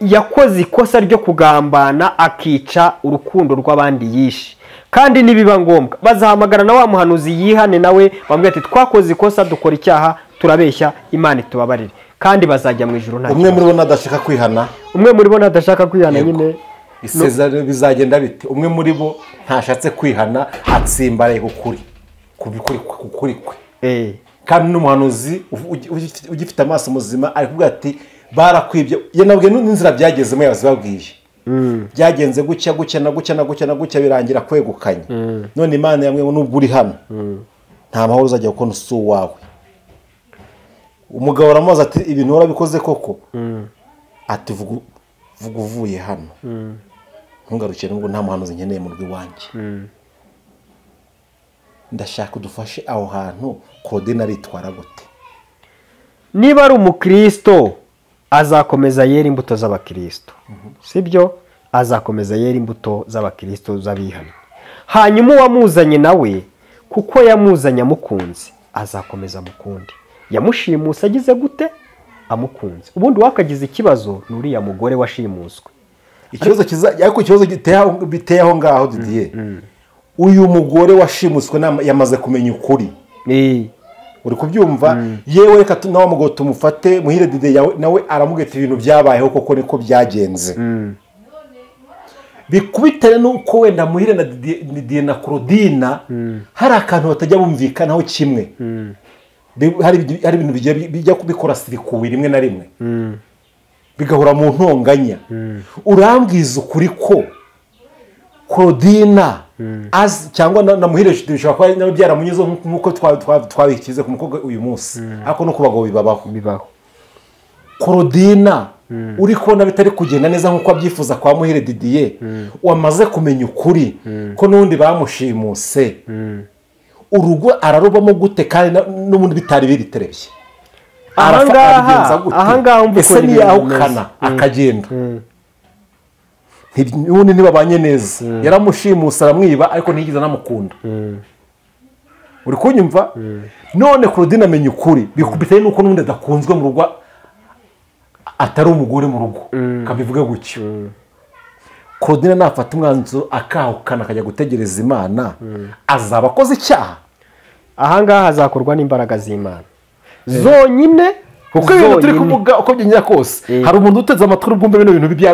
yakoze ikosa ryo kugambana akica urukundo rw'abandi yishe. Kandi nibiba ngombwa bazahamagara na wa muhanuzi yihane nawe bamubwira ati twakoze ikosa, dukora icyaha, turabeshya, Imana itubabarire. Kandi bazajya mu ijuru nta umwe muri bo nadashaka kwihana, umwe muri bo nadashaka kwihana nyine isezerano bizagenda bite? Umwe muri bo ntashatse kwihana, atsimbaraye kukuri kukuri kwe. Kandi n'umuhanuzi ugifite amaso muzima ari kuvuga ati barakwibye, yanabwiye n'inzira byagezemo yazibabwiye. Byagenze gutya gutya na gutya na gutya na gutya birangira kwegukanye. None Imana yamwe nubwo uri hano nta mahoro uzajya kuko si uwawe. Umugabo aramubaza ati ibintu warabikoze koko? Ati vuga uvuye hano, ntungarukire nubwo nta muhanuzi nkeneye mu rugo iwanjye. Ndashaka udufashe aho hantu Claudine aritwara gute? Niba ari umukristo azakomeza yera imbuto z'abakristo, sibyo? Azakomeza yera imbuto z'abakristo z'abihannye. Hanyuma uwamuzanye nawe kuko yamuzanye amukunze azakomeza amukunde. Yamushimuse agize gute? Amukunze. Ubundi wakagize ikibazo ni uriya mugore washimuswe. Ikibazo kiza ariko ikibazo biteye aho ngaho Didier. Uyu mugore washimuswe yamaze kumenya ukuri. Uri kubyumva? Yewe reka nawe mugabo tumufate Muhire Didier nawe aramugeta ibintu byabayeho koko niko byagenze. Bikubitane nuko wenda Muhire na Didier na Claudine hari akantu batajya bumvikanaho kimwe. Hari ibintu bijya kubikora sirikuwi rimwe na rimwe, bigahora mu ntonganya. Urambwiza ukuri ko Claudine cyangwa na Muhire bishobora kuba nawe byaramunyuze nk'uko twabikize ku mukobwa uyu munsi, ariko no ku bagabo bibaho. Claudine uri kubona bitari kugenda neza nk'uko abyifuza kwa Muhire Didier, wamaze kumenya ukuri ko n'undi bamushimuse, urugo ararubamo gute kandi n'ubundi bitari biriterebye? Ahangaha ese niyahukana akagenda n'ubundi ntibabanye neza, yaramushimuse aramwiba ariko ntiyigeze anamukunda. Uri kunyumva? None Claudine amenya ukuri bikubitanye nuko n'ubundi adakunzwe mu rugo, atari umugore mu rugo, kabivuge gutyo. Claudine nafata umwanzuro akahukana akajya gutegereza Imana, azaba akoze icyaha. Ahangaha hazakorwa n'imbaraga z'Imana zonyine, kuko ibintu turi kuvuga uko byigenda kose hari umuntu uteze amatwi ubwumve bino bintu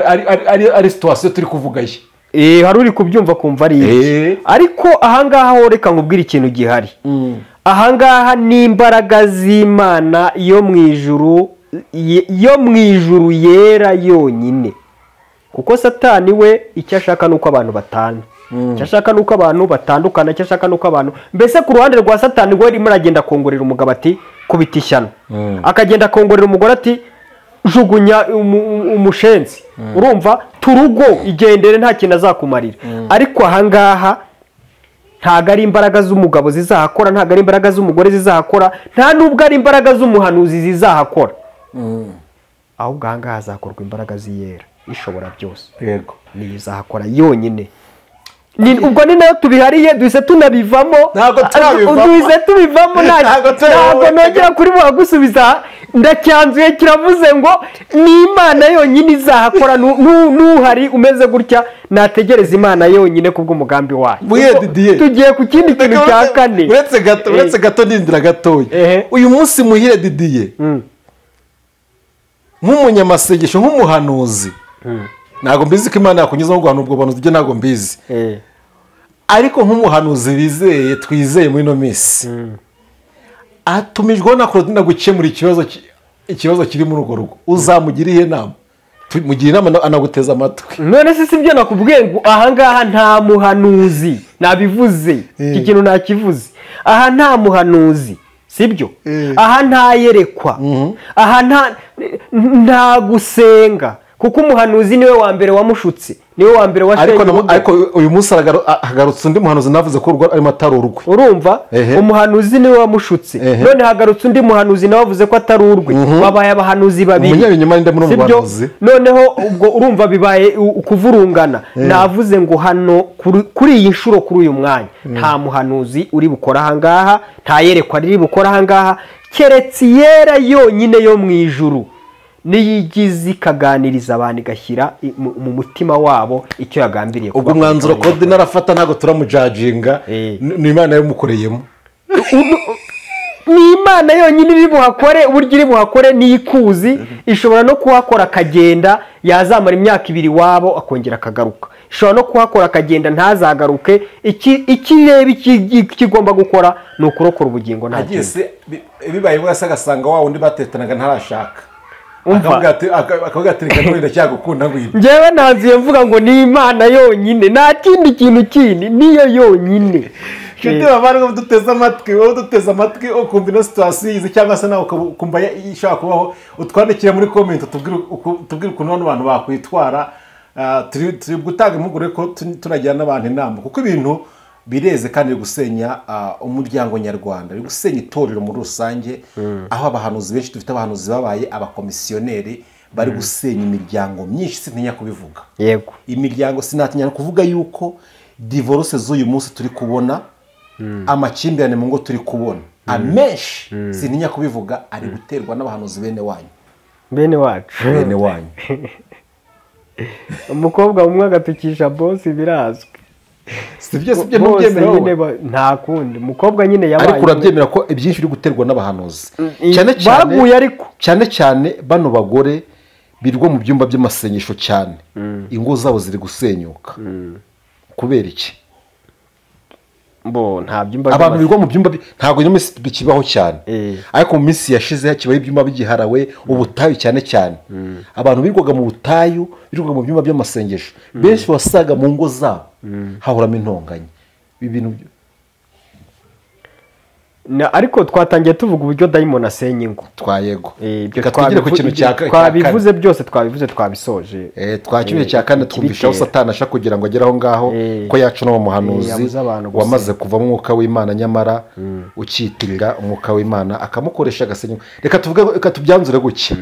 ari situation turi kuvuga ye. Hari uri kubyumva kumva ari iki, ariko ahangaha ho reka nkubwire ikintu gihari. Ahangaha ni imbaraga z'Imana yo mu ijuru, yo mu ijuru yera yonyine. Kuko Satani we icyo ashaka nuko abantu batana, icyo ashaka nuko abantu batandukana, icyo ashaka nuko abantu mbese ku ruhande rwa Satani we arimo aragenda kongorera umugabo ati kubita ishyano, akagenda kongorera umugore ati jugunya umushenzi, urumva turugo igendere nta kintu azakumarira. Ariko ahangaha ntago ari imbaraga z'umugabo zizahakora, ntago ari imbaraga z'umugore zizahakora, nta nubwo ari imbaraga z'umuhanuzi zizahakora. Ahubwo ahangaha hazakorwa imbaraga z'iyera ishobora byose. Yego, niyo izahakora yonyine. Ubwo ni nayo tubihariye, duhise tunabivamo. Duhise tubivamo, ntabwo nongera kuri gusubiza. Ndacyanzuye kiravuze ngo ni Imana yonyine izahakora, n'uhari umeze gutya nategereza Imana yonyine kubw'umugambi wayo. Tugiye ku kindi kintu cya kane. Uretse gato ndindira gatoya. Uyu munsi Muhire Didier nk'umunyamasengesho, nk'umuhanuzi, ntabwo mbizi ko Imana yakunyuzaho guhanura ubwo buhanuzi, ibyo ntabwo mbizi, ariko nk'umuhanuzi bizeye twizeye muri ino minsi, atumijweho na Claudine gukemura ikibazo kiri muri urwo rugo. Uzamugira iyihe nama? Mugira inama anaguteza amatwi. None se sibyo nakubwiye ngo ahangaha nta muhanuzi, nabivuze iki kintu nakivuze, aha nta muhanuzi, sibyo? Aha nta yerekwa, aha nta gusenga, kuko umuhanuzi niwe wa mbere wamushutse, niwe wa mbere washenye. Ariko uyu munsi hagarutse undi muhanuzi navuze ko urwo arimo atari urwe. Urumva? Umuhanuzi niwe wamushutse, none hagarutse undi muhanuzi nawe avuze ko atari urwe. Babaye abahanuzi babiri. Umunyabinyoma ninde muri uwo muhanuzi? Noneho ubwo urumva bibaye ukuvurungana. Navuze ngo hano kuri iyi nshuro, kuri uyu mwanya, nta muhanuzi uri bukora ahangaha, nta yerekwa riri bukora ahangaha, keretse yera yonyine yo mu ijuru niyigize ikaganiriza abantu igashyira mu mutima wabo icyo yagambiriye. Ubwo umwanzuro Claudine arafata ntabwo turamujajinga, ni Imana yamukoreyemo. Ni Imana yonyine iri buhakore, uburyo iri buhakore niyikuzi, ishobora no kuhakora akagenda, yazamara imyaka ibiri wabo akongera akagaruka. Ishobora no kuhakora akagenda ntazagaruke. Ikireba ikigomba gukora ni ukurokora ubugingo nta kindi. Bibaye bwase agasanga wa wundi batetanaga ntarashaka. Njyewe nanzuye mvuga ngo ni Imana yonyine, nta kindi kintu kindi, niyo yonyine. Nshuti bavandimwe duteze amatwi, wowe duteze amatwi ukumva ino situation yize cyangwa se nawe ukumva ishobora kubaho, utwandikire muri comment utubwire ukuntu bano bantu bakwitwara. Turi gutanga impuguro ko tunagira n'abantu inama, kuko ibintu bireze kandi biri gusenya umuryango nyarwanda, biri gusenya itorero muri rusange, aho abahanuzi benshi dufite abahanuzi babaye abakomisiyoneri bari gusenya imiryango myinshi, sintinya kubivuga. Yego, imiryango sinatinya kuvuga yuko divorce z'uyu munsi turi kubona, amakimbirane mu ngo turi kubona amenshi, sintinya kubivuga, ari guterwa n'abahanuzi bene wanyu. Bene wacu, bene wanyu. Umukobwa umwe agatukisha boss, birazwi. Sibyo, sibyo, ntubyemera wowe? Nta kundi umukobwa nyine yabaye. Ariko urabyemera ko ibyinshi biri guterwa n'abahanuzi, cyane cyane baguye, ariko cyane cyane bano bagore birwa mu byumba by'amasengesho cyane, ingo zabo ziri gusenyuka. Kubera iki? Bo nta byumba abantu birwa mu byumba ntabwo ino minsi bikibaho cyane, ariko mu minsi yashize kibaho ibyumba bigiharawe ubutayu cyane cyane. Abantu birwaga mu butayu, birwaga mu byumba by'amasengesho, benshi wasaga mu ngo zabo hahoramo intonganya. Ibintu ariko twatangiye tuvuga uburyo dayimoni asenya ingo. Twayego. Reka twigire ku kintu cya kane. Twabivuze byose, twabivuze, twabisoje. Twakibye cya kane, twumvisha aho Satani ashaka kugira ngo agere aho ngaho, ko yacu no mu muhanuzi wamaze kuvamo umwuka w'Imana, nyamara ukitirira umwuka w'Imana akamukoresha agasenya. Reka tuvuge, reka tubyanzure gutya.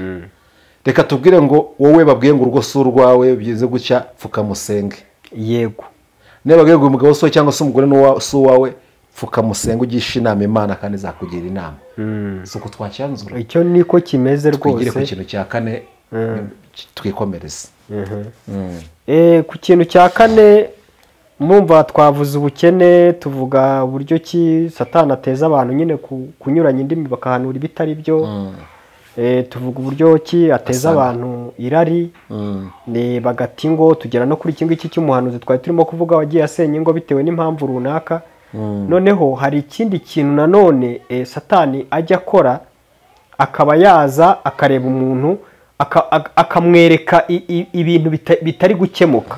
Reka tubwire ngo wowe babwiye ngo urugo si urwawe, byize gutya, pfukamusenge. Yego. Niba babwiye ngo umugabo si uwawe cyangwa se umugore si uwawe, pfukamusenge, ugisha inama Imana kandi izakugira inama. Si uko twacyanzura? Icyo niko kimeze rwose. Twigire ku kintu cya kane, twikomereze. Ku kintu cya kane, mumva twavuze ubukene, tuvuga uburyo ki Satani ateza abantu nyine kunyuranya indimi bakahanura ibitari byo. Tuvuga uburyo ki ateza abantu irari, ni bagati ngo tugera no kuri iki ngiki cy'umuhanuzi twari turimo kuvuga wagiye asenya ingo bitewe n'impamvu runaka. Noneho hari ikindi kintu nanone Satani ajya akora, akaba yaza akareba umuntu akamwereka ibintu bitari gukemuka.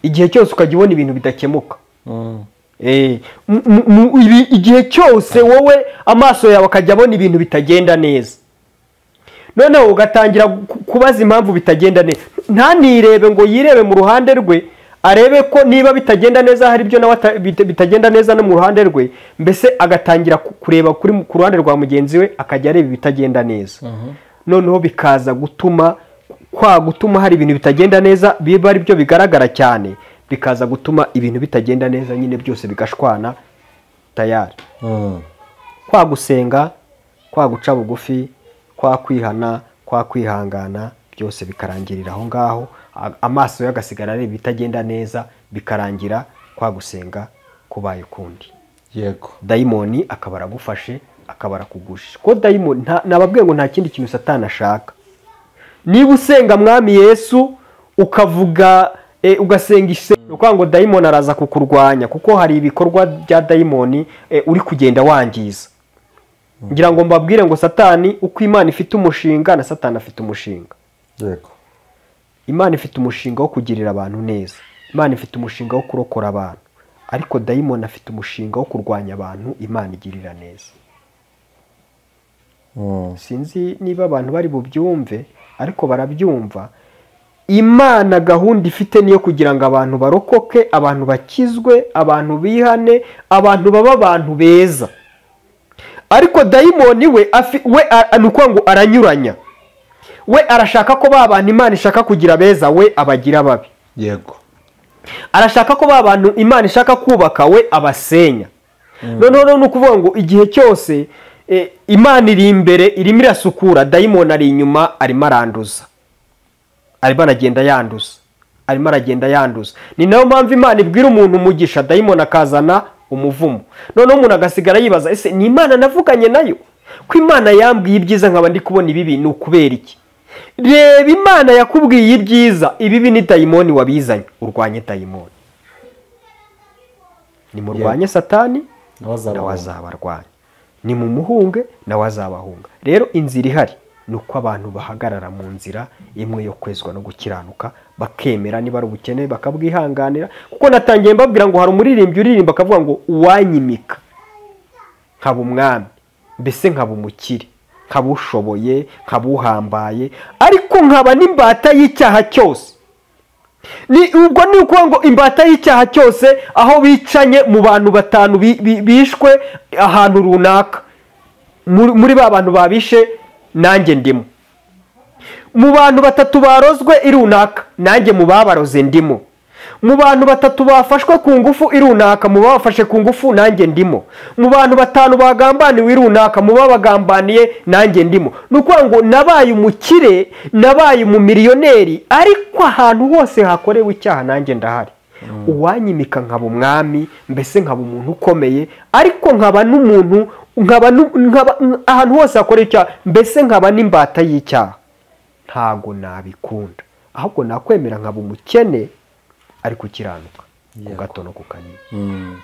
Igihe cyose ukajya ubona ibintu bidakemuka. Igihe cyose wowe amaso yawe akajya abona ibintu bitagenda neza, noneho ugatangira kubaza impamvu bitagenda neza. Ntanirebe ngo yirebe mu ruhande rwe, arebe ko niba bitagenda neza hari ibyo nawe bitagenda neza no mu ruhande rwe, mbese agatangira kureba ku ruhande rwa mugenzi we, akajya areba ibitagenda neza. Noneho bikaza gutuma kwa gutuma hari ibintu bitagenda neza biba ari byo bigaragara cyane, bikaza gutuma ibintu bitagenda neza nyine byose bigashwana tayari. Kwa gusenga, kwa guca bugufi, kwa kwihana, kwa kwihangana, byose bikarangirira aho ngaho, amaso yagasigara ari bitagenda neza, bikarangira kwa gusenga kubaye kundi. Yego. Dayimoni akaba aragufashe, akaba arakugusha. Ko dayimoni nababwiye ngo nta kindi kintu Satani ashaka. Niba usenga Mwami Yesu ukavuga ugasenga ise, ngo dayimoni araza kukurwanya, kuko hari ibikorwa bya dayimoni uri kugenda wangiza. Ngira ngo mbabwire ngo Satani, uko Imana ifite umushinga na Satani afite umushinga. Yego. Imana ifite umushinga wo kugirira abantu neza, Imana ifite umushinga wo kurokora abantu, ariko dayimoni afite umushinga wo kurwanya abantu Imana igirira neza. Sinzi niba abantu bari bubyumve, ariko barabyumva. Imana gahunda ifite niyo kugira ngo abantu barokoke, abantu bakizwe, abantu bihane, abantu baba abantu beza. Ariko dayimoni we nuko ngo aranyuranya. We arashaka ko ba bantu Imana ishaka kugira beza, we abagira babi. Yego. Arashaka ko ba bantu Imana ishaka kubaka, we abasenya. Noneho ni ukuvuga ngo igihe cyose Imana iri imbere irimo irasukura, dayimoni ari inyuma arimo aranduza, arimo aragenda yanduza, arimo aragenda yanduza. Ni nayo mpamvu Imana ibwira umuntu umugisha, dayimoni akazana umuvumo. Noneho umuntu agasigara yibaza, ese ni Imana navuganye nayo? Ko Imana yambwiye ibyiza nkaba ndi kubona ibibi, ni ukubera iki? Reba, Imana yakubwiye ibyiza, ibibi ni dayimoni wabizanye, urwanye dayimoni. Nimurwanye Satani nawe azabarwanya, nimumuhunge nawe azabahunga. Rero inzira ihari Ni uko abantu bahagarara mu nzira imwe yo kwezwa no gukiranuka, bakemera niba ari ubukene bakabwihanganira. Kuko natangiye mbabwira ngo hari umuririmbyi uririmba akavuga ngo uwanyimika nkaba umwami, mbese nkaba umukire, nkaba ushoboye, nkaba uhambaye, ariko nkaba n'imbata y'icyaha cyose. Ni ubwo ni ukuvuga ngo imbata y'icyaha cyose, aho bicanye mu bantu batanu bishwe ahantu runaka, muri ba bantu babishe nanjye ndimo, mu bantu batatu barozwe irunaka nanjye mu babaroze ndimo, mu bantu batatu bafashwe ku ngufu irunaka mu babafashe ku ngufu nanjye ndimo, mu bantu batanu bagambaniwe irunaka mu babagambaniye nanjye ndimo. Ni ukuvuga ngo nabaye umukire, nabaye umumiliyoneri, ariko ahantu hose hakorewe icyaha nanjye ndahari. Uwanyimika nkaba umwami, mbese nkaba umuntu ukomeye, ariko nkaba n'umuntu, nkaba ahantu hose hakorewe icyaha, mbese nkaba n'imbata y'icyaha, ntago nabikunda. Ahubwo nakwemera nkaba umukene ariko ukiranuka ku gato no ku kanini.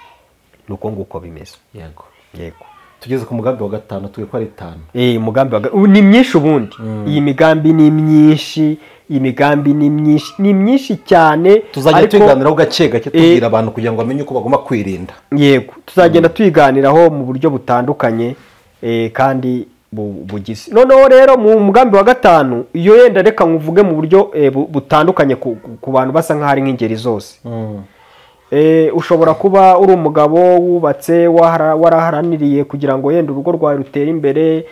Nuko nguko bimeze. Yego. Yego. Tugeze ku mugambi wa gatanu, tugiye ko ari 5. Umugambi wa ni myinshi ubundi. Iyi migambi ni myinshi, iyi migambi ni myinshi, ni myinshi cyane. Tuzajya tuyiganiraho gake gake, tubwira abantu kugira ngo bamenye uko bagomba kwirinda. Yego, tuzagenda tuyiganiraho mu buryo butandukanye kandi bugize. Noneho rero mu mugambi wa gatanu, iyo yenda reka nkuvuge mu buryo butandukanye ku bantu basa nk'aho ari nk'ingeri zose. Ushobora kuba uri umugabo wubatse, waraharaniriye kugira ngo yenda urugo rwawe rutere imbere,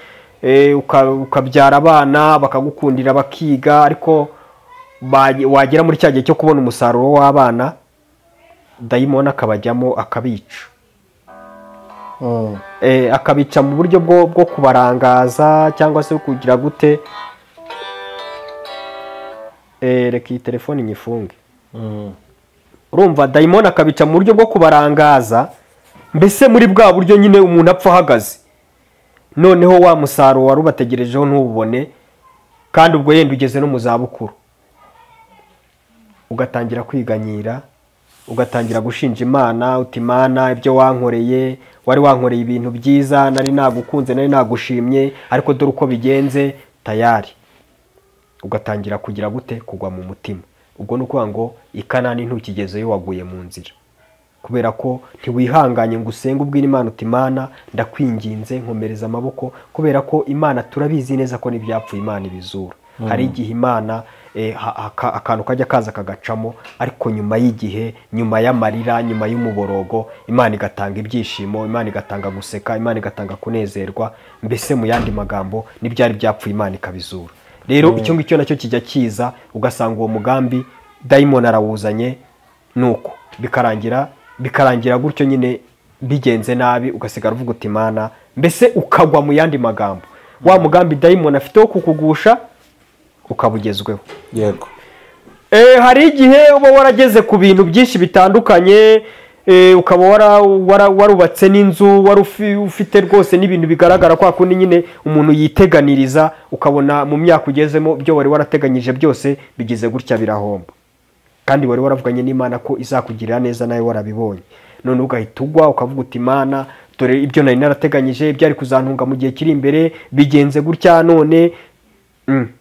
ukabyara abana bakagukundira bakiga, ariko wagera muri cya gihe cyo kubona umusaruro w'abana, dayimoni akabajyamo akabica. Akabica mu buryo bwo kubarangaza cyangwa se kugira gute. Reka iyi telefone nyifunge. Urumva dayimoni akabica mu buryo bwo kubarangaza, mbese muri bwa buryo nyine umuntu apfa ahagaze, noneho wa musaruro wari ubategerejeho ntubone, kandi ubwo yenda ugeze no mu zabukuru, ugatangira kwiganyira, ugatangira gushinja Imana, uti Imana ibyo wankoreye, wari wankoreye ibintu byiza, nari nagukunze, nari nagushimye, ariko dore uko bigenze, tayari ugatangira kugira gute, kugwa mu mutima. Ubwo ni ukuvuga ngo ikanani ntukigezeyo, waguye mu nzira, kubera ko ntiwihanganye ngo usenge ubwire Imana uti Imana ndakwinginze nkomereza amaboko, kubera ko Imana turabizi neza ko n'ibyapfuye Imana ibizura. Hari igihe Imana akantu kajya kaza kagacamo, ariko nyuma y'igihe, nyuma y'amarira, nyuma y'umuborogo, Imana igatanga ibyishimo, Imana igatanga guseka, Imana igatanga kunezerwa, mbese mu yandi magambo n'ibyari byapfuye Imana ikabizura. Rero icyo ngicyo nacyo kijya kiza, ugasanga uwo mugambi dayimoni arawuzanye, nuko bikarangira gutyo nyine bigenze nabi, ugasigara uvuga uti Imana, mbese ukagwa mu yandi magambo. Wa mugambi dayimoni afite wo kukugusha ukabugezweho. Yego. Hari igihe uba warageze ku bintu byinshi bitandukanye, ukaba warubatse n'inzu, wari ufite rwose n'ibintu bigaragara kwa kundi nyine umuntu yiteganiriza, ukabona mu myaka ugezemo ibyo wari warateganyije byose bigize gutya birahomba, kandi wari waravuganye n'Imana ko izakugirira neza nawe warabibonye. None ugahita ugwa ukavuga uti Imana dore ibyo nari narateganyije byari kuzantunga mu gihe kiri imbere bigenze gutya none.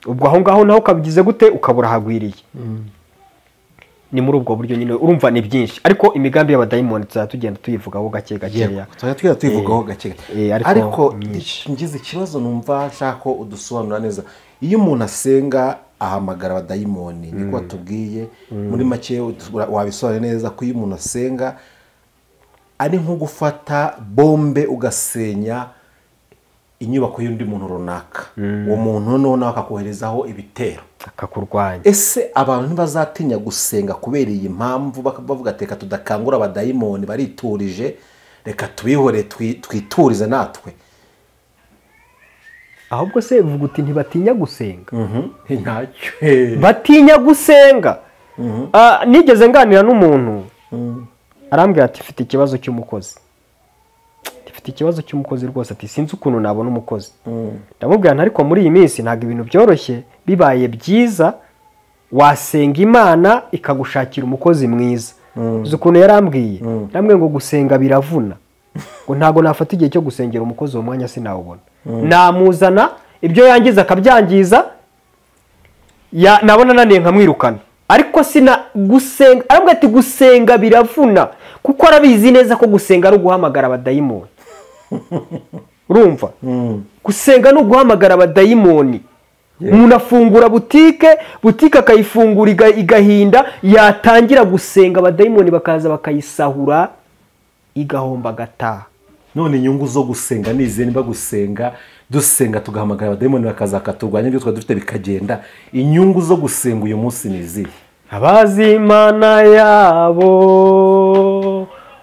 Ubwo aho ngaho naho ukabigize gute, ukabura hagwiriye. Ni muri ubwo buryo nyine urumva ni byinshi, ariko imigambi y'abadayimoni tuzatugenda tuyivugaho gake gakeya. Tuzatugenda tuyivugaho gake. Ariko ngize ikibazo numva nshaka ko udusobanura neza. Iyo umuntu asenga ahamagara abadayimoni, niko watubwiye muri make wabisobanura neza ko iyo umuntu asenga ari nko gufata bombe ugasenya inyubako y'undi muntu runaka, uwo muntu noneho akakoherezaho ibitero akakurwanya. Ese abantu ntibazatinya gusenga kubera iyi mpamvu, bavuga ati reka tudakangura abadayimoni bariturije, reka tubihore twiturize natwe? Ahubwo se uvuga uti ntibatinya gusenga? Ntacyo batinya gusenga. Nigeze nganira n'umuntu arambwira ati mfite ikibazo cy'umukozi, mfite ikibazo cy'umukozi rwose, ati sinzi ukuntu nabona umukozi. Ndamubwira nti ariko muri iyi minsi ntabwo ibintu byoroshye, bibaye byiza wasenga Imana ikagushakira umukozi mwiza. Uzi ukuntu yarambwiye? Namwe ngo gusenga biravuna, ngo ntabwo nafata igihe cyo gusengera umukozi uwo mwanya sinawubona, namuzana Ibyo yangiza akabyangiza, nabona ananiye nkamwirukana. Ariko sina gusenga. Aravuga ati gusenga biravuna, kuko arabizi neza ko gusenga ari uguhamagara abadayimoni. Urumva? Gusenga ni uguhamagara abadayimoni. Umuntu afungura butike akayifungura igahinda, yatangira gusenga abadayimoni bakaza bakayisahura, igahomba agataha. None inyungu zo gusenga ni izihe? Niba gusenga dusenga tugahamagara abadayimoni bakaza bakaturwanya, ibyo twari dufite bikagenda, inyungu zo gusenga uyu munsi ni izihe? Abazi Imana yabo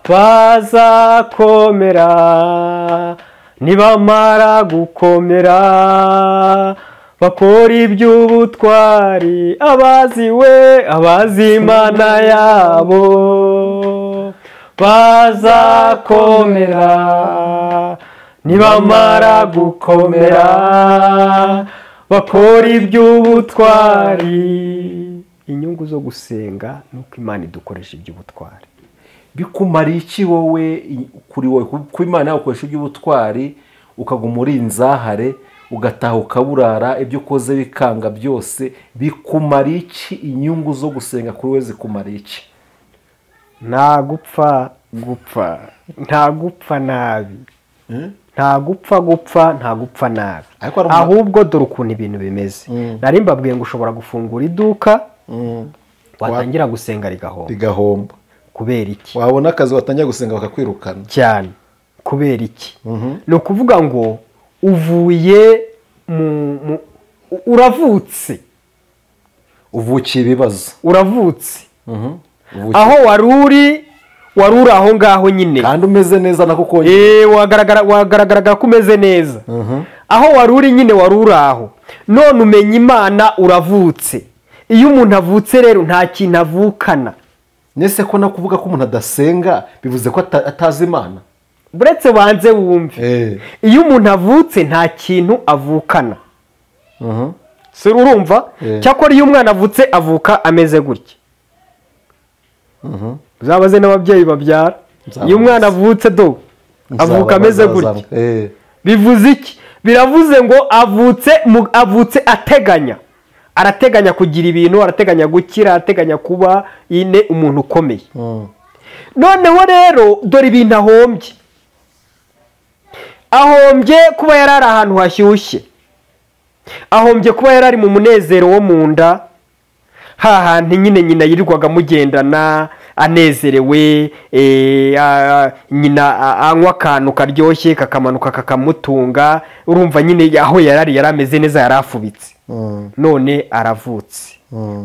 bazakomera, nibamara gukomera bakora iby'ubutwari. Abazi we, abazi Imana yabo bazakomera, nibamara gukomera bakora iby'ubutwari. Inyungu zo gusenga nuko Imana idukoresha iby'ubutwari. Bikumara iki wowe kuri wowe ku Imana yakoresha iby'ubutwari, ukaguma uri inzahare, ugataha ukaburara, ibyo ukoze bikanga byose, bikumara iki? Inyungu zo gusenga kuri wowe zikumara iki? Nta gupfa gupfa, nta gupfa nabi, nta gupfa gupfa, nta gupfa nabi. Ahubwo dore ukuntu ibintu bimeze. Nari mbabwiye ngo ushobora gufungura iduka, watangira gusenga rigahomba. Kubera iki? Wabona akazi watangira gusenga bakakwirukana cyane. Kubera iki? Ni ukuvuga ngo uvuye uravutse, uvukiye ibibazo, uravutse aho wari uri, wari uri aho ngaho nyine kandi umeze neza nako kongera wagaragaraga ko umeze neza. Aho wari uri nyine wari uri aho, none umenya Imana uravutse. Iyo umuntu avutse rero nta kintu avukana. Nese ko nakuvuga ko umuntu adasenga bivuze ko atazi Imana? Buretse banze wumve. Iyo umuntu avutse nta kintu avukana. Si urumva? Cyakora iyo umwana avutse avuka ameze gutya. Uzabaze n'ababyeyi babyara. Iyo umwana avutse do avuka ameze gutya. Bivuze iki? Biravuze ngo avutse ateganya. Arateganya kugira ibintu, arateganya gukira, arateganya kuba ine umuntu ukomeye. Noneho rero dore ibintu ahombye. Ahombye kuba yarari ahantu hashyushye, ahombye kuba yarari mu munezero wo mu nda, hahantu nyine nyina yirirwaga mugendana anezerewe, nyina anywa akantu karyoshye kakamanuka kakamutunga. Urumva nyine aho yarari yarameze neza, yarafubitse. None aravutse.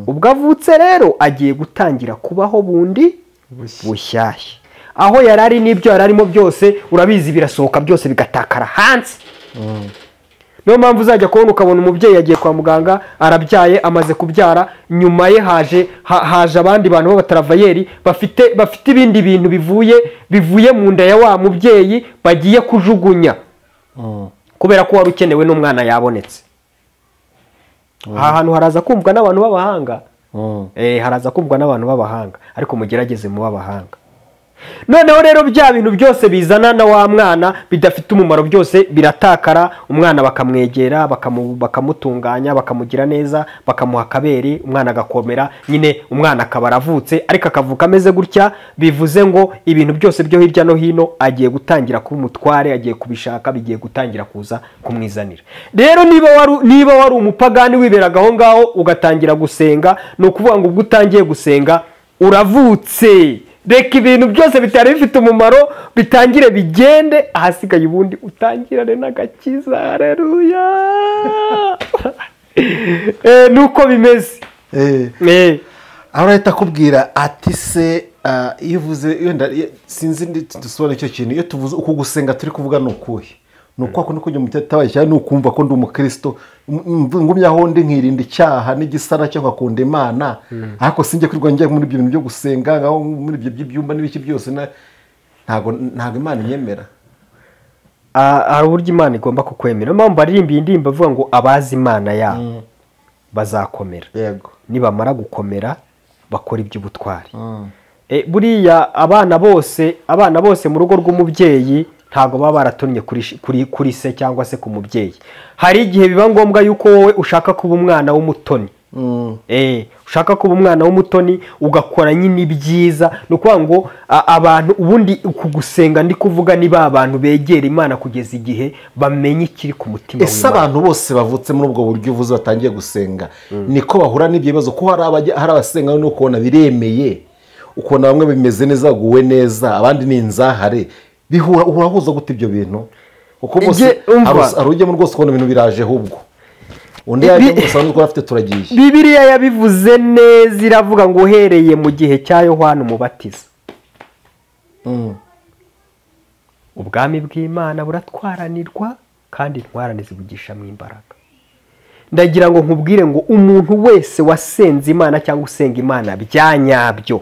Ubwo avutse rero agiye gutangira kubaho bundi bushyashya. Aho yarari n'ibyo yararimo byose urabizi birasohoka byose bigatakara hanze. Niyo mpamvu uzajya kubona ukabona umubyeyi yagiye kwa muganga arabyaye, amaze kubyara, nyuma ye haje abandi bantu b'abataravayeri bafite ibindi bintu bivuye mu nda ya wa mubyeyi bagiye kujugunya, kubera ko wari ukenewe n'umwana yabonetse. Aha hantu haraza kumvwa n'abantu b'abahanga. Haraza kumvwa n'abantu b'abahanga, ariko mugerageze mu b'abahanga. Noneho rero bya bintu byose bizana na wa mwana bidafite umumaro byose biratakara, umwana bakamwegera, bakamutunganya, bakamugira neza, bakamuha akabere, umwana agakomera nyine, umwana akaba aravutse, ariko akavuka ameze gutya. Bivuze ngo ibintu byose byo hirya no hino agiye gutangira kuba umutware, agiye kubishaka, bigiye gutangira kuza kumwizanira. Rero niba wari umupagani wiberaga aho ngaho ugatangira gusenga, ni ukuvuga ngo ubwo utangiye gusenga uravutse. Reka ibintu byose bitari bifite umumaro bitangire bigende, ahasigaye ubundi utangirane n'agakiza. Haleluya. Nuko bimeze. Aho arahita akubwira ati se iyo uvuze wenda sinzi dusobanura icyo kintu, iyo tuvuze uko gusenga turi kuvuga ni ukuhe? Ni uko kundi kujya mu cyatabaye cyane, ni ukumva ko ndi umukristo, ngumya aho ndi nkirinda icyaha n'igisa nacyo nkakunda Imana, ariko sinjye kwirwa njya muri ibyo bintu byo gusenga, ngaho muri ibyo by'ibyumba n'ibiki byose, ntago Imana inyemera. Hari uburyo Imana igomba kukwemera. Niyo mpamvu baririmba indirimbo avuga ngo abazi Imana yabo bazakomera. Yego. Nibamara gukomera bakora iby'ubutwari. Buriya abana bose mu rugo rw'umubyeyi Ntabwo baba baratonnye kuri se cyangwa se ku mubyeyi. Hari igihe biba ngombwa yuko wowe ushaka kuba umwana w'umutoni. Ushaka kuba umwana w'umutoni ugakora nyine ibyiza. Ni ukuvuga ngo abantu ubundi kugusenga ndi kuvuga ni ba bantu begera Imana kugeza igihe bamenye ikiri ku mutima. Ese abantu bose bavutse muri ubwo buryo uvuze batangiye gusenga niko bahura n'ibyo bibazo? Ko hari abasenga no kubona biremeye, ukubona bamwe bimeze neza baguwe neza, abandi ni inzahare. Bihura urahuza gute ibyo bintu? Uko bose hari ujya mu rwose ukabona ibintu biraje ahubwo undi yaje gusa nuko afite turagiye. Bibiliya yabivuze neza, iravuga ngo uhereye mu gihe cya Yohana Umubatiza ubwami bw'Imana buratwaranirwa kandi intwarane zibugishamo imbaraga. Ndagira ngo nkubwire ngo umuntu wese wasenze Imana cyangwa usenga Imana bya nyabyo,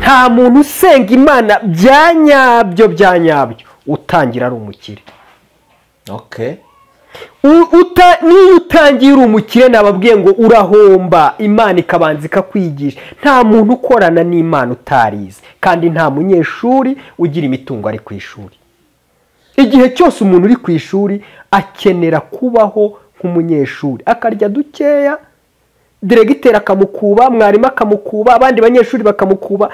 nta muntu usenga Imana bya nyabyo bya nyabyo utangira ari umukire. Okay. Niyo utangiye uri umukire nababwiye ngo urahomba, Imana ikabanza ikakwigisha. Nta muntu ukorana n'Imana utarize, kandi nta munyeshuri ugira imitungo ari ku ishuri. Igihe cyose umuntu uri ku ishuri akenera kubaho nk'umunyeshuri, akarya dukeya, diregiteri akamukuba, mwarimu akamukuba, abandi banyeshuri bakamukuba.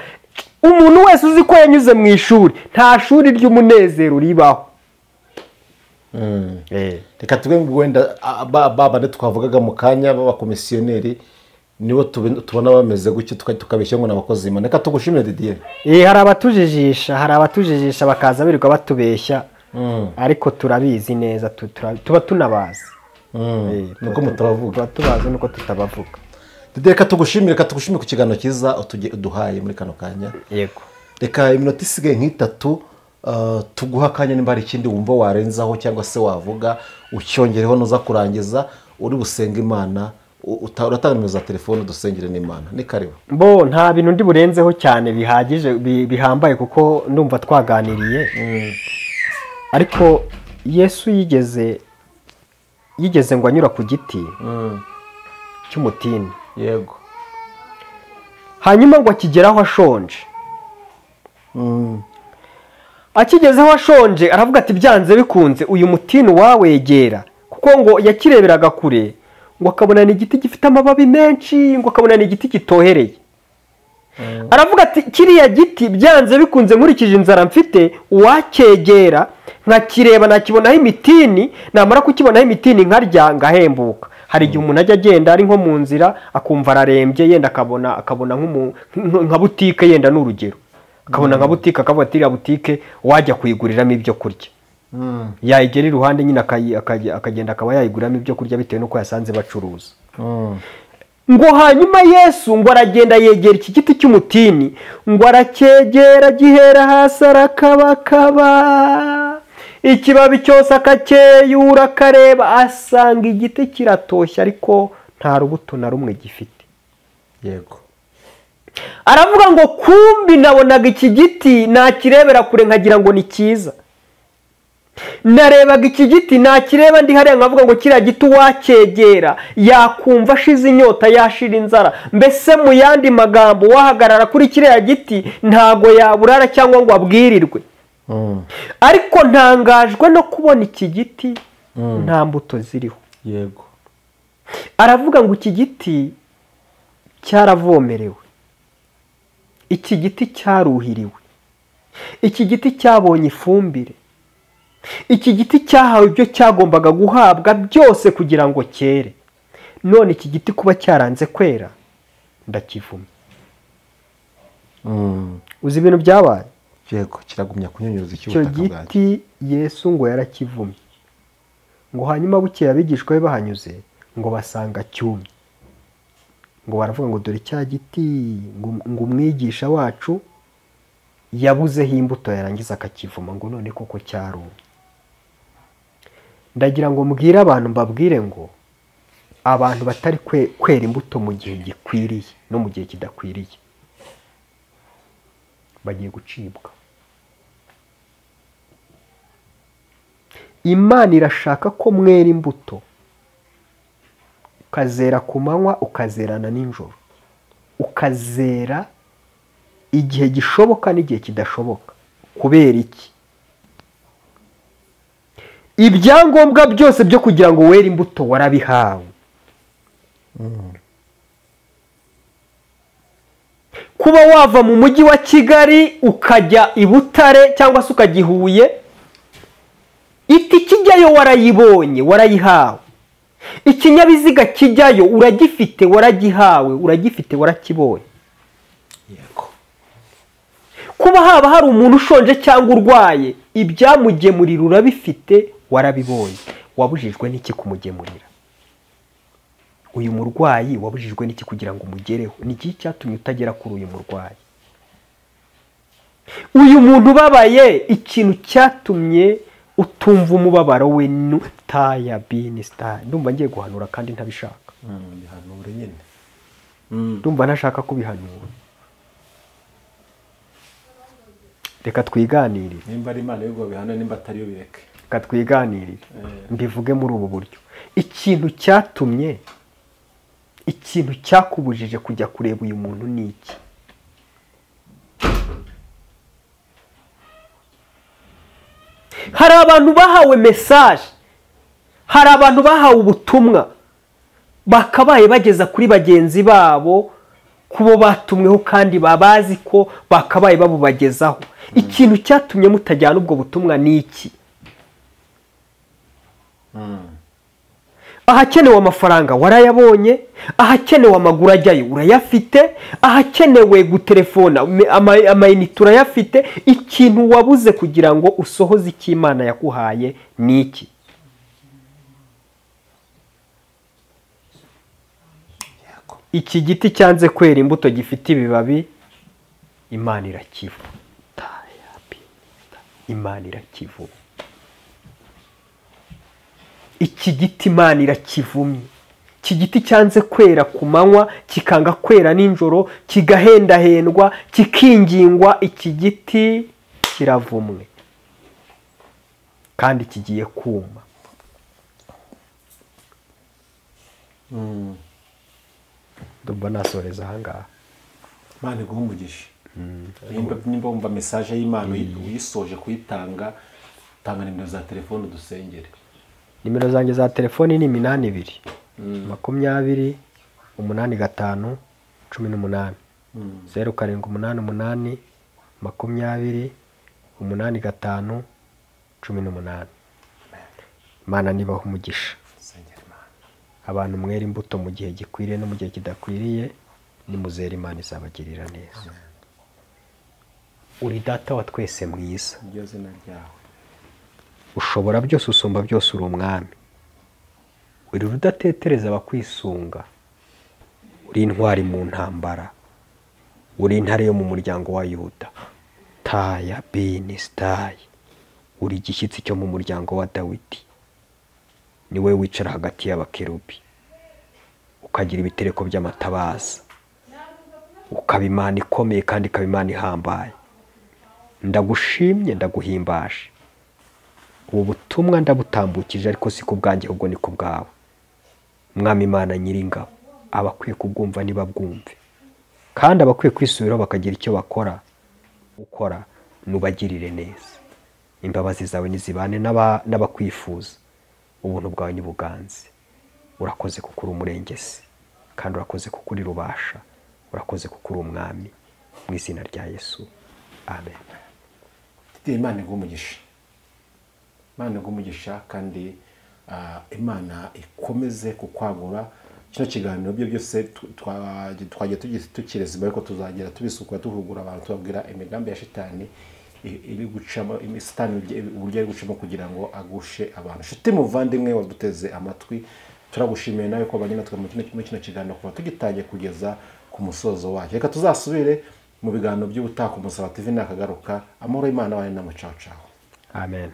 Umuntu wese uzi ko yanyuze mu ishuri, nta shuri ry'umunezero ribaho. Reka tube wenda baba twavugaga mu kanya b'abakomisiyoneri nibo tubona bameze gutyo tukabeshya ngo n'abakozi Imana. Reka tugushimire Didier. Hari abatujijisha, hari abatujijisha bakaza birirwa batubeshya, ariko turabizi neza, tuba tunabazi. Nuko mutabavuga, tuba tubazi nuko tutabavuga. Didier, reka tugushimire, reka tugushimire ku kiganiro cyiza uduhaye muri kano kanya. Yego. Reka iminota isigaye nk'itatu tuguha akanya, nimba hari ikindi wumva warenzaho cyangwa se wavuga ucyongereho nuza kurangiza uri busenga Imana, uratanga nimero za telefone dusengere n'Imana. Ni karibu. Bo nta bintu ndi burenzeho cyane bihagije bihambaye kuko ndumva twaganiriye. Ariko Yesu yigeze ngo anyura ku giti cy'umutini. Yego. Hanyuma ngo akigeraho ashonje. Akigezeho ashonje aravuga ati byanze bikunze uyu mutini wawegera, kuko ngo yakireberaga kure ngo akabona ni igiti gifite amababi menshi, ngo akabona ni igiti gitohereye. Aravuga ati kiriya giti byanze bikunze nkurikije inzara mfite, uwacyegera nkakireba nakibonaho imitini, namara kukibonaho imitini nkarya ngahembuka. Hari igihe umuntu ajya agenda ari nko mu nzira akumva ararembye, yenda akabona nka butike, yenda n'urugero akabona nka butike, akavuga ati iriya butike wajya kuyiguriramo ibyo kurya. Yayigera iruhande nyine akagenda akaba yayiguriramo ibyo kurya bitewe n'uko yasanze bacuruza. Ngo hanyuma Yesu ngo aragenda yegera iki giti cy'umutini, ngo aracyegera gihera hasi arakabakaba, ikibabi cyose akacyeyura akareba, asanga igiti kiratoshye ariko nta rubuto na rumwe gifite. Yego. Aravuga ngo kumbi nabonaga iki giti nakirebera kure nkagira ngo ni cyiza, narebaga iki giti nakireba ndi hariya nkavuga ngo kiriya giti uwacyegera yakumva ashize inyota, yashira inzara. Mbese mu yandi magambo wahagarara kuri kiriya giti ntago yaburara cyangwa ngo abwirirwe. Ariko ntangajwe no kubona iki giti nta mbuto ziriho. Yego. Aravuga ngo iki giti cyaravomerewe, iki giti cyaruhiriwe, iki giti cyabonye ifumbire, iki giti cyahawe ibyo cyagombaga guhabwa byose kugira ngo cyere. None iki giti kuba cyaranze kwera ndakivuma. Uzi ibintu byabaye? Yego, kiragumya kunyunyuza icyo giti. Yesu ngo yarakivumye. Ngo hanyuma bukeye abigishwa be bahanyuze ngo basanga cyumye, ngo baravuga ngo dore cya giti ngo umwigisha wacu yabuzeho imbuto yarangiza akakivuma, ngo none koko cyarumye. Ndagira ngo mbwire abantu, mbabwire ngo abantu batari kwera imbuto mu gihe gikwiriye no mu gihe kidakwiriye bagiye gucibwa. Imana irashaka ko mwera imbuto, ukazera ku manywa, ukazerana nijoro, ukazera igihe gishoboka n'igihe kidashoboka. Kubera iki? Ibyangombwa byose byo kugira ngo were imbuto warabihawe. Kuba wava mu mujyi wa Kigali ukajya i Butare cyangwa se ukajya i Huye, itike ijyayo warayibonye, warayihawe. Ikinyabiziga kijyayo uragifite, waragihawe, uragifite, warakibonye. Yego. Kuba haba hari umuntu ushonje cyangwa urwaye, ibyamugemurira urabifite, warabibonye. Wabujijwe n'iki kumugemurira? Uyu murwayi wabujijwe n'iki kugira ngo umugereho? Ni iki cyatumye utagera kuri uyu murwayi? Uyu muntu ubabaye, ikintu cyatumye utumva umubabaro we taya bini star. Ndumva ngiye guhanura kandi ntabishaka. Bihanure nyine. Ndumva ntashaka kubihanura. Reka twiganirire. Nimba ari Imana y'ubwo bihana, nimba atari yo bireke. Reka twiganirire. Mbivuge muri ubu buryo. Ikintu cyatumye, ikintu cyakubujije kujya kureba uyu muntu ni iki? Hari abantu bahawe message, hari abantu bahawe ubutumwa, bakabaye bageza kuri bagenzi babo kubo batumweho kandi babazi ko bakabaye babubagezaho. Ikintu cyatumye mutajyana ubwo butumwa ni iki? Ahakenewe amafaranga warayabonye, ahakenewe amaguru ajyayo urayafite, ahakenewe gutelefona amayinite urayafite. Ikintu wabuze kugira ngo usohoze icyo Imana yakuhaye ni iki? Iki giti cyanze kwera imbuto gifite ibibabi, Imana irakivu. Imana irakivu. Iki giti Imana irakivumye. Iki giti cyanze kwera ku manywa, kikanga kwera nijoro, kigahendahendwa, kikingingwa, iki giti kiravumwe kandi kigiye kuma. Ndumva nasoreza ahangaha. Imana iguhe umugisha. Nimba wumva message y'Imana uyisoje kuyitanga, tanga nimero za telefone dusengere. Nimero zanjye za telefoni ni 82 20 85 18 0788 20 85 18. Imana nibahe umugisha. Abantu mwera imbuto mu gihe gikwiriye no mu gihe kidakwiriye, nimuzere Imana izabagirira neza. Uri data wa twese mwiza, iryo zina ryawe. Ushobora byose, usumba byose, uri umwami. Uri rudatetereza abakwisunga, uri intwari mu ntambara, uri intare yo mu muryango wa Yuda. Taya bini sitayi, uri igishyitsi cyo mu muryango wa Dawidi. Ni we wicara hagati y'abakerubi, ukagira ibitereko by'amatabaza, ukaba Imana ikomeye kandi ikaba Imana ihambaye. Ndagushimye, ndaguhimbaje. Ubu butumwa ndabutambukije, ariko si ku bwanjye ahubwo ni ku bwawe. Mwami Imana nyiringabo, abakwiye kubwumva nibabwumve, kandi abakwiye kwisubiraho bakagira icyo bakora ukora, nubagirire neza. Imbabazi zawe nizibane n'abakwifuza, ubuntu bwawe nibuganze. Urakoze kuko uri umurengezi, kandi urakoze kuko uri rubasha, urakoze kuko uri umwami. Mu izina rya Yesu, amen. Imana iguhe umugisha. Imana iguhe umugisha kandi Imana ikomeze kukwagura. Kino kiganiro byo byose twagiye tukirezima, ariko tuzagera tubisukura, tuhugura abantu, tubabwira imigambi ya shitani iri gucamo, satani uburyo ari gucamo kugira ngo agushe abantu. Nshuti muvandimwe waduteze amatwi, turagushimiye nawe ko abanye natwe muri kino kiganiro kuva tugitangiye kugeza ku musozo wacyo. Reka tuzasubire mu biganiro by'ubutaha ku Musaraba TV nakagaruka. Amahoro y'Imana abane namwe. Ciao ciao. Amen.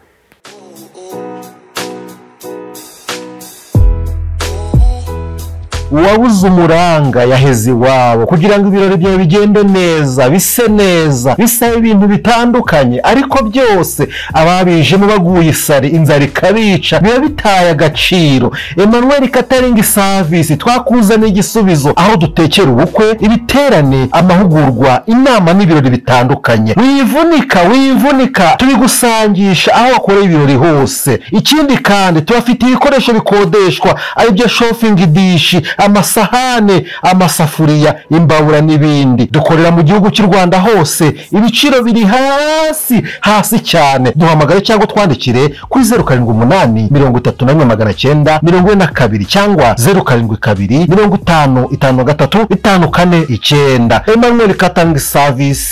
Uwabuze umuranga yaheze iwabo. Kugira ngo ibirori byawe bigende neza, bise neza, bisaba ibintu bitandukanye, ariko byose ababijemo baguye isari, inzara ikabica, biba bitaye agaciro. Emmanuel Catering Service twakuzaniye igisubizo, aho dutekera ubukwe, ibiterane, amahugurwa, inama n'ibirori bitandukanye. Wivunika, wivunika, tubigusangisha aho wakoreye ibirori hose. Ikindi kandi tubafitiye ibikoresho bikodeshwa, aribyo chafing dish, amasahane, amasafuriya, imbabura n'ibindi. Dukorera mu gihugu cy'u Rwanda hose, ibiciro biri hasi hasi cyane. Duhamagare cyangwa twandikire kuri 0783 139 42 cyangwa 072 50 53 549. Emmanuel Catering Service.